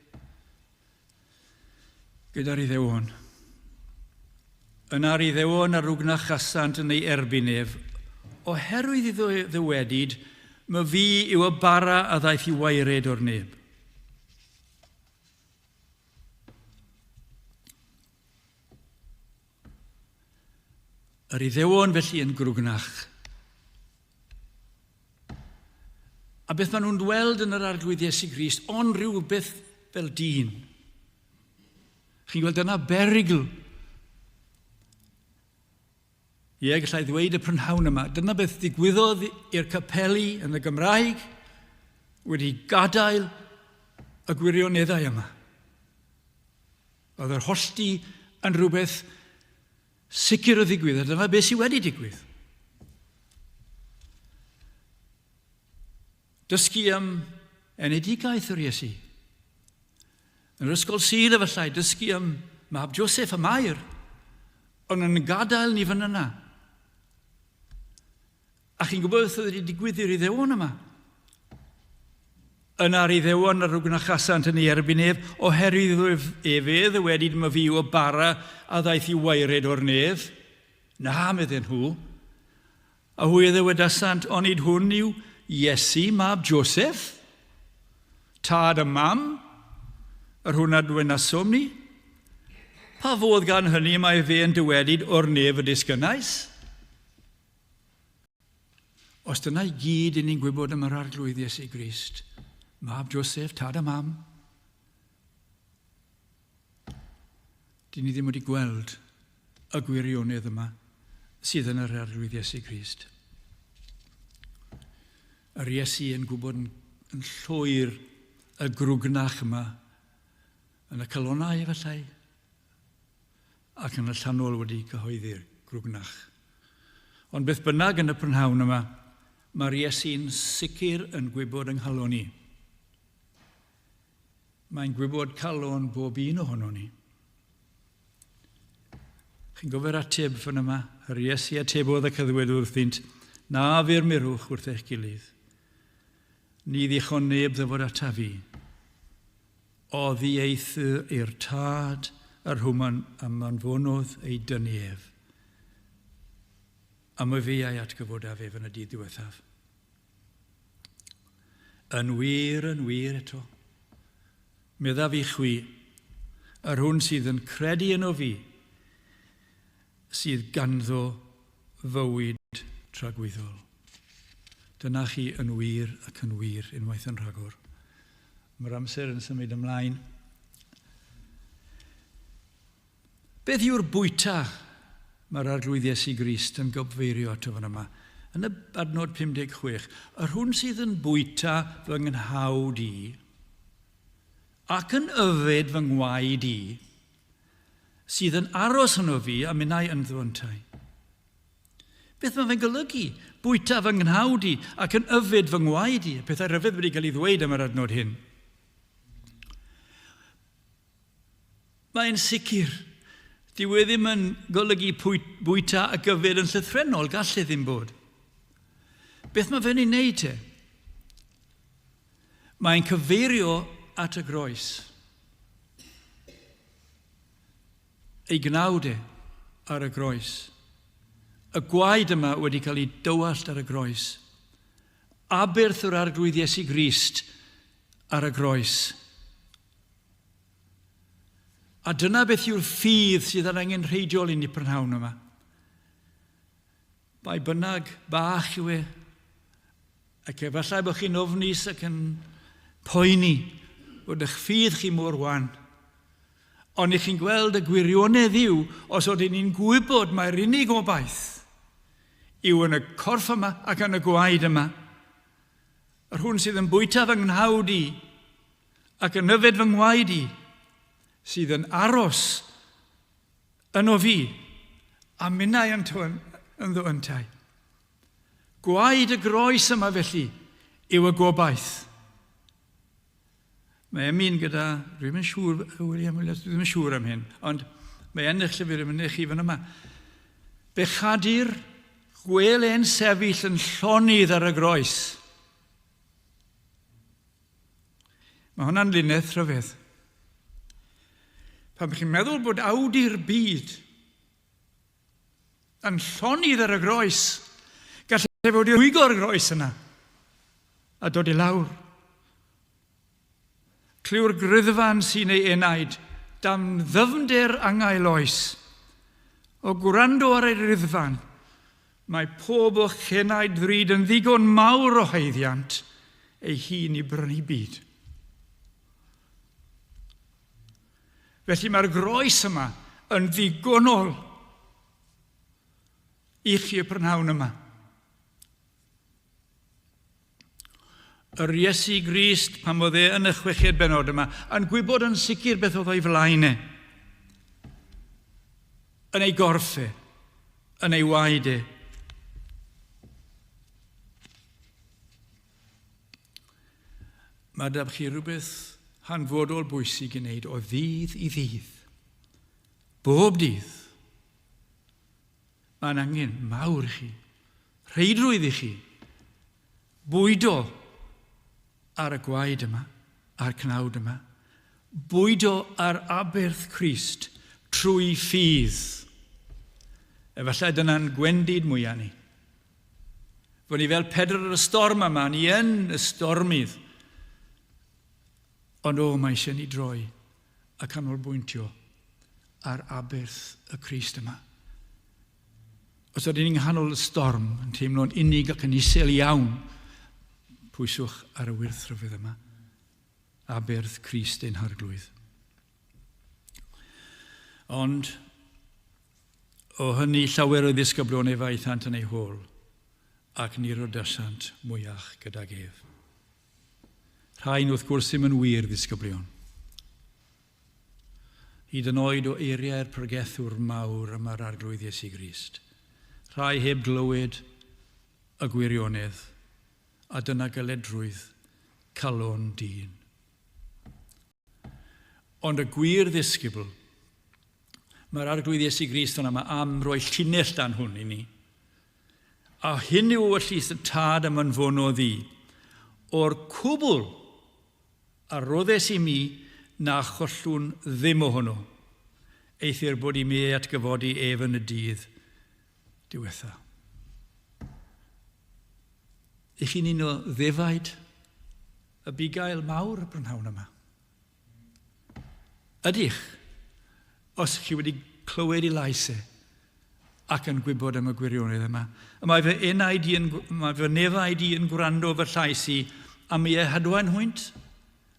gyda'r Iddewon. Yna'r Iddewon a rwgnachasant yn ei erbyn ef, oherwydd iddo ddywedyd, My fi yw y bara a ddaeth i waered o'r neb. Yr Iddewon felly yn grwgnach. A beth maen nhw'n weld yn yr Arglwydd Iesu Grist, ond rhywbeth fel dyn. Chi'n gweld dyna berygl. Ie, gallai ddweud y prynhawn yma, dyna beth ddigwyddodd i'r capeli yn y Gymraeg wedi gadael y gwirioneddau yma. Oedd yr hollti yn rhywbeth sicr o ddigwydd, a dyna beth sydd wedi digwydd. Dysgu am enedigaeth yr Iesu. Yn yr ysgol Sul efallai, dysgu am mab Joseph a Mair, ond yn gadael ni fan yna. A chi'n gwybod beth oedd wedi digwydd i'r Iddewon yma? Yna'r Iddewon a rwgnachasant yn ei erbyn ef, oherwydd iddo ef efe ddywedyd ma fi o bara a ddaeth i waered o'r nef. Na, medden nhw. A hwy a ddywedasant, onid hwn yw Iesu, mab Joseph? Tad a mam, yr hwn a dwenasom ni? Pa fodd gan hynny mae fe yn dywedyd o'r nef y disgynnais? Os dyna i gyd i ni'n gwybod am yr Arglwydd Iesu Grist, mab Joseph, tad a mam, dyn ni ddim wedi gweld y gwirionedd yma sydd yn yr Arglwydd Iesu Grist. Yr Iesu yn gwybod yn, yn llwyr y grwgnach yma yn y calonau efallai, ac yn allanol wedi cyhoeddi'r grwgnach. Ond beth bynnag yn y prynhawn yma, mae'r Iesu'n sicr yn gwybod yng nghalon i. Mae'n gwybod calon bob un ohono ni. Chi'n gofio'r ateb fan yma? Yr Iesu atebodd ac a ddwedodd wrthynt, Na furmurwch wrth eich gilydd. Ni ddichon neb ddyfod ataf fi. Oddieithr i'r Tad yr hwman a anfonodd ei dynnu ef, a myfi a'i atgyfodaf ef yn y dydd diwethaf. Yn wir, yn wir eto, meddaf i chwi, yr hwn sydd yn credu yno fi, sydd ganddo fywyd tragwyddol. Dyna chi yn wir ac yn wir unwaith yn rhagor. Mae'r amser yn symud ymlaen. Beth yw'r bwyta mae'r Arglwydd Iesu Grist yn gobfeirio ato fan yma? Yn y adnod 56, yr hwn sydd yn bwyta fy nghnawd i, ac yn yfed fy ngwaed i, sydd yn aros yno fi a minnau ynddo yntau. Beth mae fe'n golygu? Bwyta fy nghnawd i ac yn yfed fy ngwaed i. Pethau rhyfedd wedi cael ei ddweud am yr adnod hyn. Mae'n sicr, dyw e ddim yn golygu bwyta ac yfed yn llythrennol, gall e ddim bod. Beth mae fe'n ei wneud te? Mae'n cyfeirio at y groes. Ei gnawd e ar y groes. Y gwaed yma wedi cael ei dywallt ar y groes. Aberth yr Arglwydd Iesu Grist ar y groes. A dyna beth yw'r ffydd sydd yn angenrheidiol i ni prynhawn yma. Bai bynnag bach yw e, ac efallai bod chi'n ofnus ac yn poeni bod eich ffydd chi mor wan. Ond i chi'n gweld y gwirionedd yw, os oedden ni'n gwybod mai'r unig obaith yw yn y corff yma ac yn y gwaed yma, yr hwn sydd yn bwyta fy nghnawd i ac yn yfed fy ngwaed i, sydd yn aros yno fi, a minnau ynddo yntau. Gwaed y groes yma felly yw y gobaith. Mae emyn gyda, dwi'm yn siŵr, William Williams, dwi ddim yn siŵr am hyn, ond mae yn eich llyfr yn eich chi fan yma. Bechadur, gwel e'n sefyll yn llonydd ar y groes. Mae hwnna'n linell rhyfedd. Pan chi'n meddwl bod awdur byd yn llonydd ar y groes, gallai fod i rwygo'r groes yna a dod i lawr. Clyw'r gryddfan sy'n ei enaid, dan ddyfnder angau loes. O gwrando ar ei riddfan, mae pob o'ch cenaid ddrud yn ddigon mawr o haeddiant ei hun i brynu byd. Felly mae'r groes yma yn ddigonol i chi y prynhawn yma. Yr Iesu Grist, pan oedd e yn y chweched benod yma, yn gwybod yn sicr beth oedd o'i flaen e. Yn ei gorff e, yn ei waed e. Mae da chi rhywbeth hanfodol bwysig i wneud o ddydd i ddydd. Bob dydd. Mae'n angen mawr i chi, rheidrwydd i chi, bwydo ar y gwaed yma, a'r cnawd yma. Bwydo ar aberth Crist trwy ffydd. Efallai dyna'n gwendid mwyaf ni. Fod ni fel Pedr ar y storm yma, ni yn y stormydd. Ond o, mae eisiau ni droi a canolbwyntio ar aberth y Crist yma. Os ydyn ni'n nghanol y storm, yn teimlo'n unig ac yn isel iawn, pwyswch ar y wyrth rhyfedd yma. Aberth Crist ein Harglwydd. Ond, o hynny llawer o ddisgyblion ef aethant yn ei hôl, ac ni rodasant mwyach gydag ef. Rhain, wrth gwrs, ddim yn wir ddisgyblion. Hyd yn oed o eiriau'r pregethwr mawr yma'r Arglwydd Iesu Grist. Rhai heb glywed y gwirionedd, a dyna galedrwydd calon dyn. Ond y gwir ddisgybl, mae'r Arglwydd Iesu Grist yna am roi llinell dan hwn i ni. A hyn yw ewyllys y Tad am anfonodd i, o'r cwbl a roddes i mi na chollwn ddim ohono, eithr bod i mi ei atgyfodi ef yn y dydd diwetha. Ych chi'n un o ddefaid y bugail mawr y prynhawn yma? Ydych, os chi wedi clywed i lais e ac yn gwybod am y gwirionedd yma. Y mae fy enaid i yn, mae fy nefaid i yn gwrando fy llais i, a mi eu hadwaen hwynt.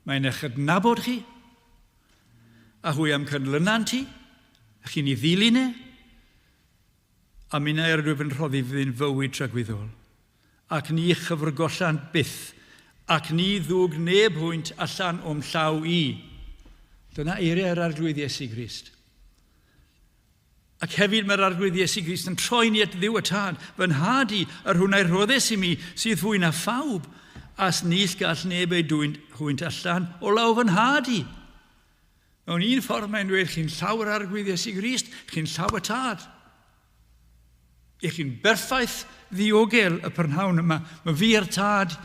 Mae'n eich adnabod chi, a hwy am cynlynant i, a chi'n ei ddilyn e, a minnau yr ydwyf yn rhoddi fyddin fywyd tragwyddol. ac ni chyfrgollant byth, ac ni ddwg neb hwynt allan o'm llaw i. Dyna eiriau yr Arglwydd Iesu Grist. Ac hefyd mae'r Arglwydd Iesu Grist yn troi ni at Dduw y Tad, fy nhad i, yr hwn a'i rhoddes i mi, sydd fwy na phawb, as nis gall neb ei dwyn hwynt allan o law fy nhad i. Mewn un ffordd mae'n dweud chi'n llaw yr Arglwydd Iesu Grist, chi'n llaw y Tad. Ych chi'n berffaith ddiogel y prynhawn yma. Mae fi a'r Tad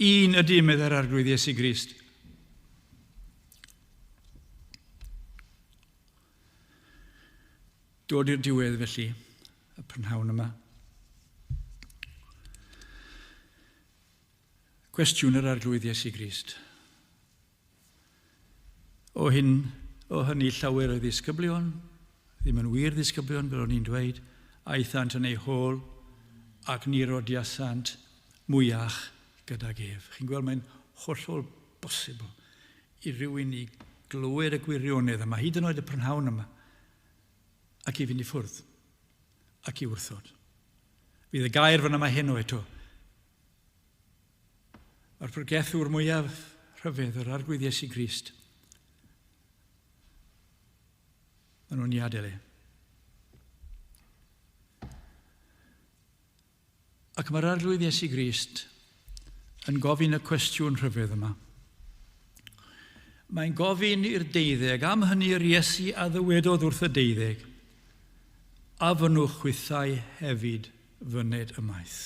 un ydy, meddai'r Arglwydd Iesu Grist. Dod i'r diwedd felly, y prynhawn yma. Cwestiwn yr Arglwydd Iesu Grist. O hyn, o hynny llawer o ddisgyblion, ddim yn wir ddisgyblion fel o'n i'n dweud, aethant yn ei hôl ac ni rodiasant mwyach gydag ef. Chi'n gweld mae'n hollol bosibl i rywun i glywed y gwirionedd yma, hyd yn oed y prynhawn yma, ac i fynd i ffwrdd, ac i wrthod. Fydd y gair fan yma heno eto. Mae'r pregethwr mwyaf rhyfedd, yr Arglwydd Iesu Grist, maen nhw'n i adael e. Ac mae'r Arglwydd Iesu Grist yn gofyn y cwestiwn rhyfedd yma. Mae'n gofyn i'r deuddeg, am hynny'r Iesu a ddywedodd wrth y deuddeg, a fynnwch chwithau hefyd fyned ymaith.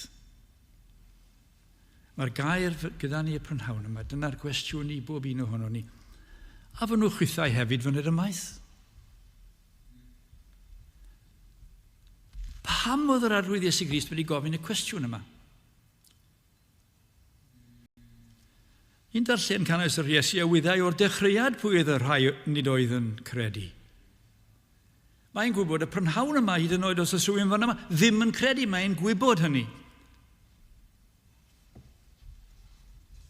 Mae'r gair gyda ni y prynhawn yma, dyna'r cwestiwn i bob un ohono ni. A fynnwch chwithau hefyd fyned ymaith? Pam oedd yr Arglwydd Iesu Grist wedi gofyn y cwestiwn yma? Yn darllen canys yr Iesu a wyddai o'r dechreuad pwy oedd y rhai nid oedd yn credu. Mae'n gwybod y prynhawn yma, hyd yn oed os oes rhywun fan yma, ddim yn credu, mae'n gwybod hynny.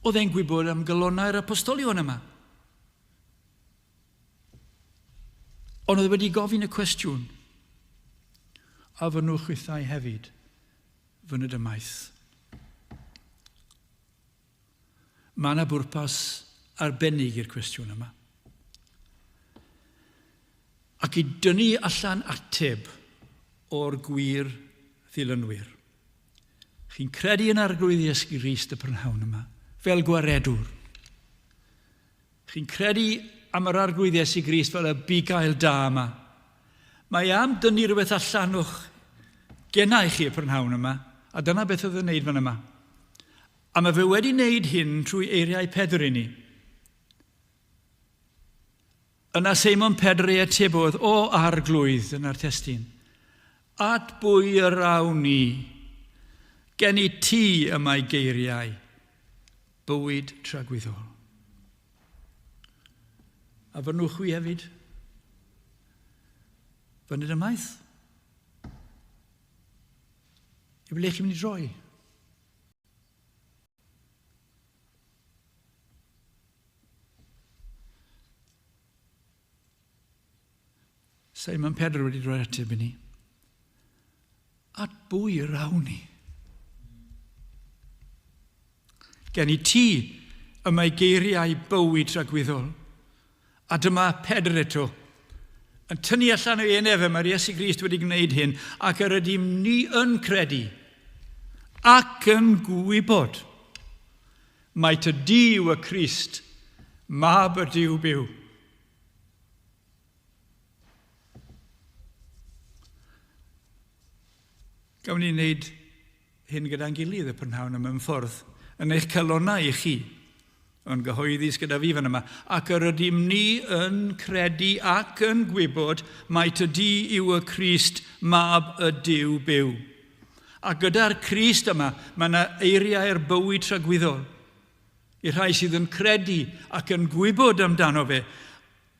Oedd e'n gwybod am galonnau'r apostolion yma. Ond oedd wedi gofyn y cwestiwn, a fynnwch chwithau hefyd fyned ymaith? Mae yna bwrpas arbennig i'r cwestiwn yma. Ac i dynnu allan ateb o'r gwir ddilynwyr. Chi'n credu yn Arglwydd Iesu Grist y prynhawn yma, fel gwaredwr. Chi'n credu am yr Arglwydd Iesu Grist fel y bugail da yma? Mae am dynnu rhywbeth allan o'ch genau chi y prynhawn yma, a dyna beth oedd yn wneud fan yma. A mae fe wedi wneud hyn trwy eiriau Pedr i ni. Yna Seimon Pedr ei atebodd, O Arglwydd, dyna'r testun, at bwy yr awn ni? Gen i ti y mae geiriau bywyd tragwyddol. A fynnwch chwi hefyd? Fyned ymaith? I ble chi'n mynd i droi? Simon Pedr wedi rhoi ateb i ni. At bwy yr awn ni? Gen i ti y mae geiriau bywyd tragwyddol. A dyma Pedr eto, yn tynnu allan o'i enef, mae'r Iesu Grist wedi gwneud hyn, ac yr ydym ni yn credu ac yn gwybod mai ty di yw y Crist, mab y Duw byw. Gawn ni wneud hyn gyda'n gilydd y prynhawn yma mewn ffordd, yn eich calonnau i chi, yn gyhoeddus gyda fi fan yma, ac yr ydym ni yn credu ac yn gwybod mai ty di yw y Crist, mab y Duw byw. A gyda'r Crist yma, mae yna eiriau'r bywyd tragwyddol. I'r rhai sydd yn credu ac yn gwybod amdano fe,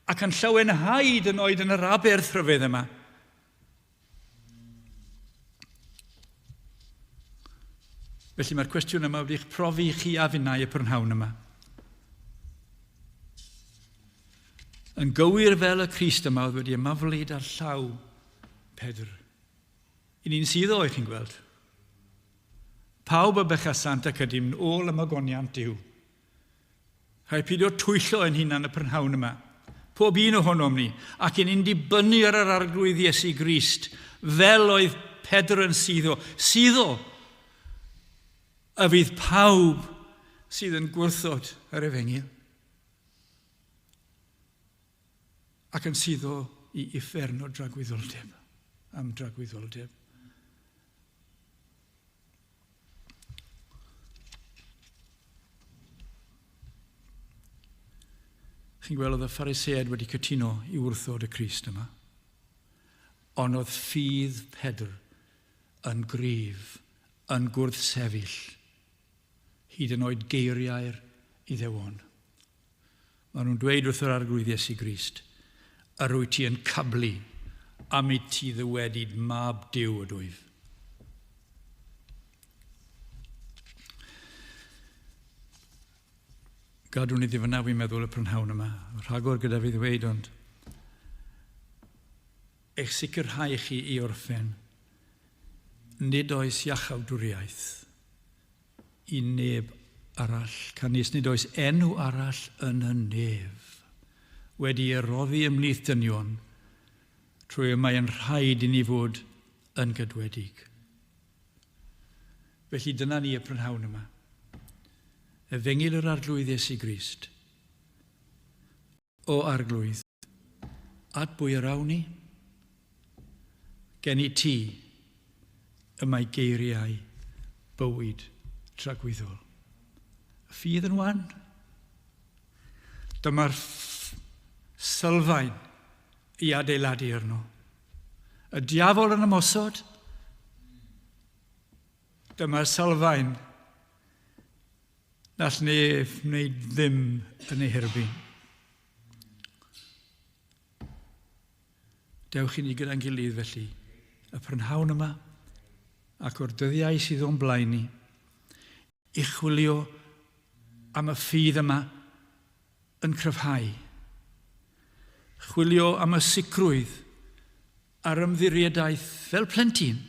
ac yn llawenhau hyd yn oed yn yr aberth rhyfedd yma. Felly mae'r cwestiwn yma wedi'ch profi chi a finnau y prynhawn yma. Yn gywir fel y Crist yma oedd wedi ymaflyd ar llaw Pedr. I ni'n sydd o, chi'n gweld. Pawb y bechasant ac ydym ôl ymogoniant Duw. Rhaid pidio twyllo ein hunan y prynhawn yma. Pob un ohonom ni, ac yn ni'n dibynnu ar yr Arglwydd Iesu Grist, fel oedd Pedr yn suddo. Suddo! A fydd pawb sydd yn gwrthod yr efengyl. Ac yn suddo i uffern o dragwyddoldeb, am dragwyddoldeb. Chi'n gweld oedd y Phariseaid wedi cytuno i wrthod y Crist yma. Ond oedd ffydd Pedr yn gryf, yn gwrthsefyll, hyd yn oed geiriau'r Iddewon. Maen nhw'n dweud wrth yr Arglwydd Iesu Grist, Yr wyt ti yn cablu am i ti ddywedyd mab Duw ydwyf. Gadwn ni ddifyna, fi'n meddwl, y prynhawn yma. Rhagor gyda fi ddweud, ond eich sicrhau chi i orffen, nid oes iachawdwriaeth i neb arall, canys nid oes enw arall yn y nef wedi ei roddi ymhlith dynion trwy y mae yn rhaid i ni fod yn gydwedig. Felly dyna ni y prynhawn yma. Efengyl yr Arglwydd Iesu Grist. O Arglwydd, at bwy yr awn ni? Gen i ti y mae geiriau bywyd tragwyddol. Y ffydd yn wan. Dyma'r sylfaen i adeiladu arno. Y diafol yn ymosod. Dyma'r sylfaen Nall neb wneud ddim yn ei herbyn. Dewch i ni gyda'n gilydd felly, y prynhawn yma, ac o'r dyddiau sydd o'n blaen ni, i chwilio am y ffydd yma yn cryfhau. Chwilio am y sicrwydd a'r ymddiriedaeth fel plentyn,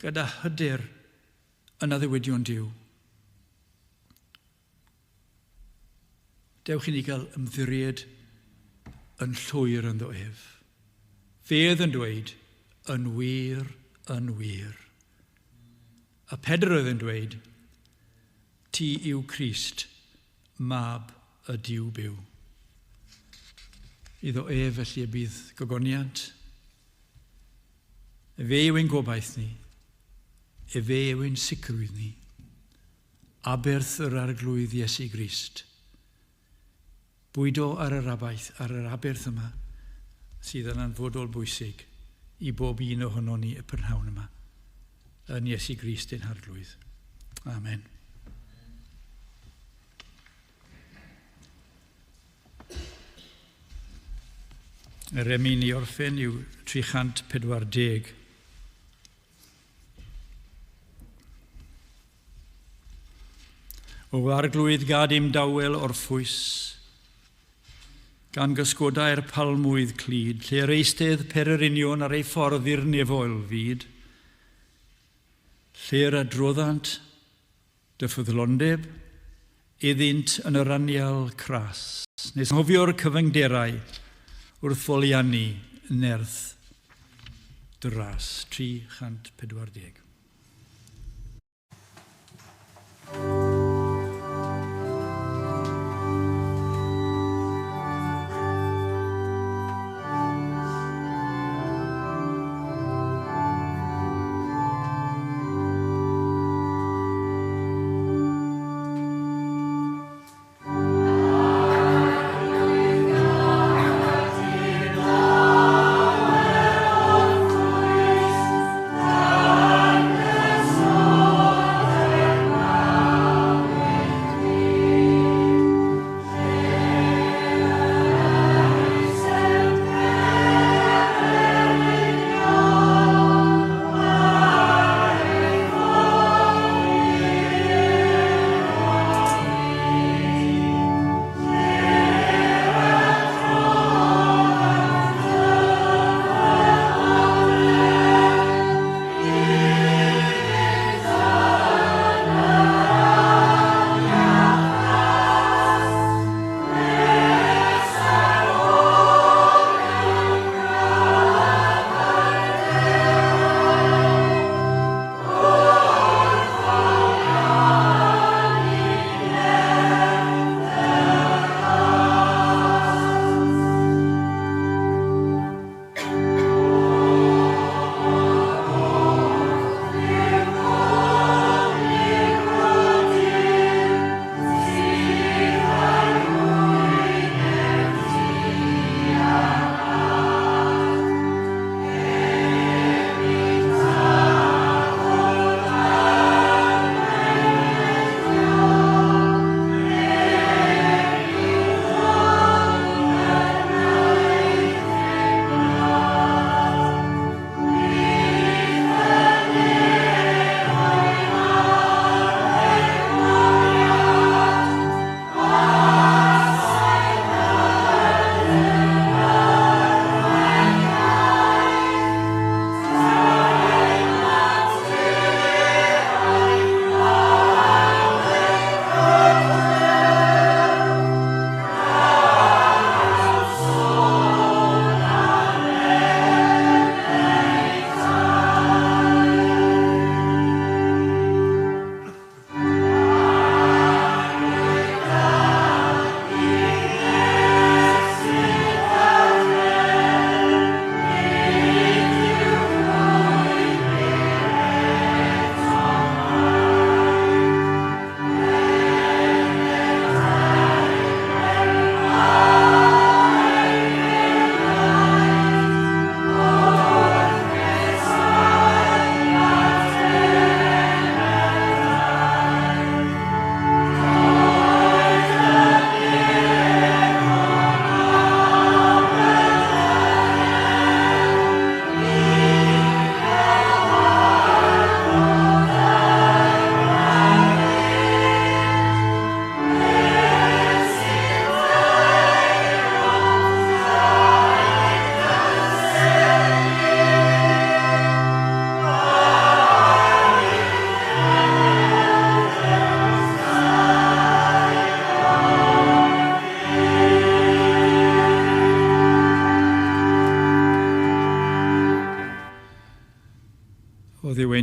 gyda hyder yn addewidion Duw. Dewch i ni gael ymddiried yn llwyr ynddo ef. Fe oedd yn dweud, yn wir, yn wir. A Pedr oedd yn dweud, ti yw Crist, mab y Duw byw. Iddo ef felly y bydd gogoniant. Fe yw ein gobaith ni. Efe yw ein sicrwydd ni. Aberth yr Arglwydd Iesu Grist. Bwydo ar yr abaeth, ar yr aberth yma, sydd yn anfodol bwysig i bob un ohonon ni y prynhawn yma, yn Iesu Grist ein Harglwydd. Amen. Yr emyn i orffen yw 340. O Arglwydd gad im dawel orffwys, gan gysgodau'r palmwydd clyd, lle yr eistedd pererinion ar ei ffordd i'r nefoel fyd, lle'r adroddant dy ffyddlondeb iddynt yn yr anial cras, nes anghofio'r cyfyngderau wrth foliannu nerth dy ras. 340.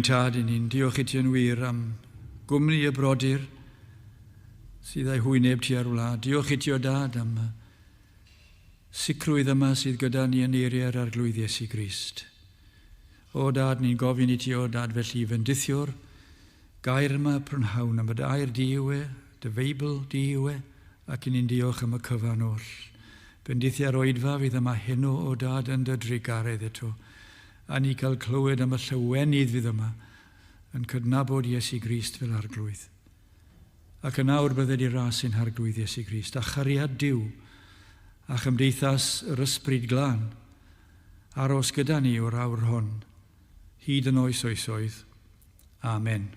ein tad, i ni'n diolch i ti yn wir am gwmni y brodyr sydd â'i hwyneb tua'r wlad. Diolch i ti o dad am y sicrwydd yma sydd gyda ni yn eiriau'r Arglwydd Iesu Grist. O dad, ni'n gofyn i ti o dad felly fendithio'r gair yma prynhawn am y air di yw e, dy Feibl di yw e, ac i ni'n diolch am y cyfan oll. Bendithia'r oedfa fydd yma heno o dad yn dy drugaredd eto, a ni cael clywed am y llawenydd fydd yma yn cydnabod Iesu Grist fel Arglwydd. Ac yn awr bydded i ras ein Harglwydd Iesu Grist, a chariad Duw, a chymdeithas yr Ysbryd Glân, aros gyda ni o'r awr hon, hyd yn oes oesoedd. Amen.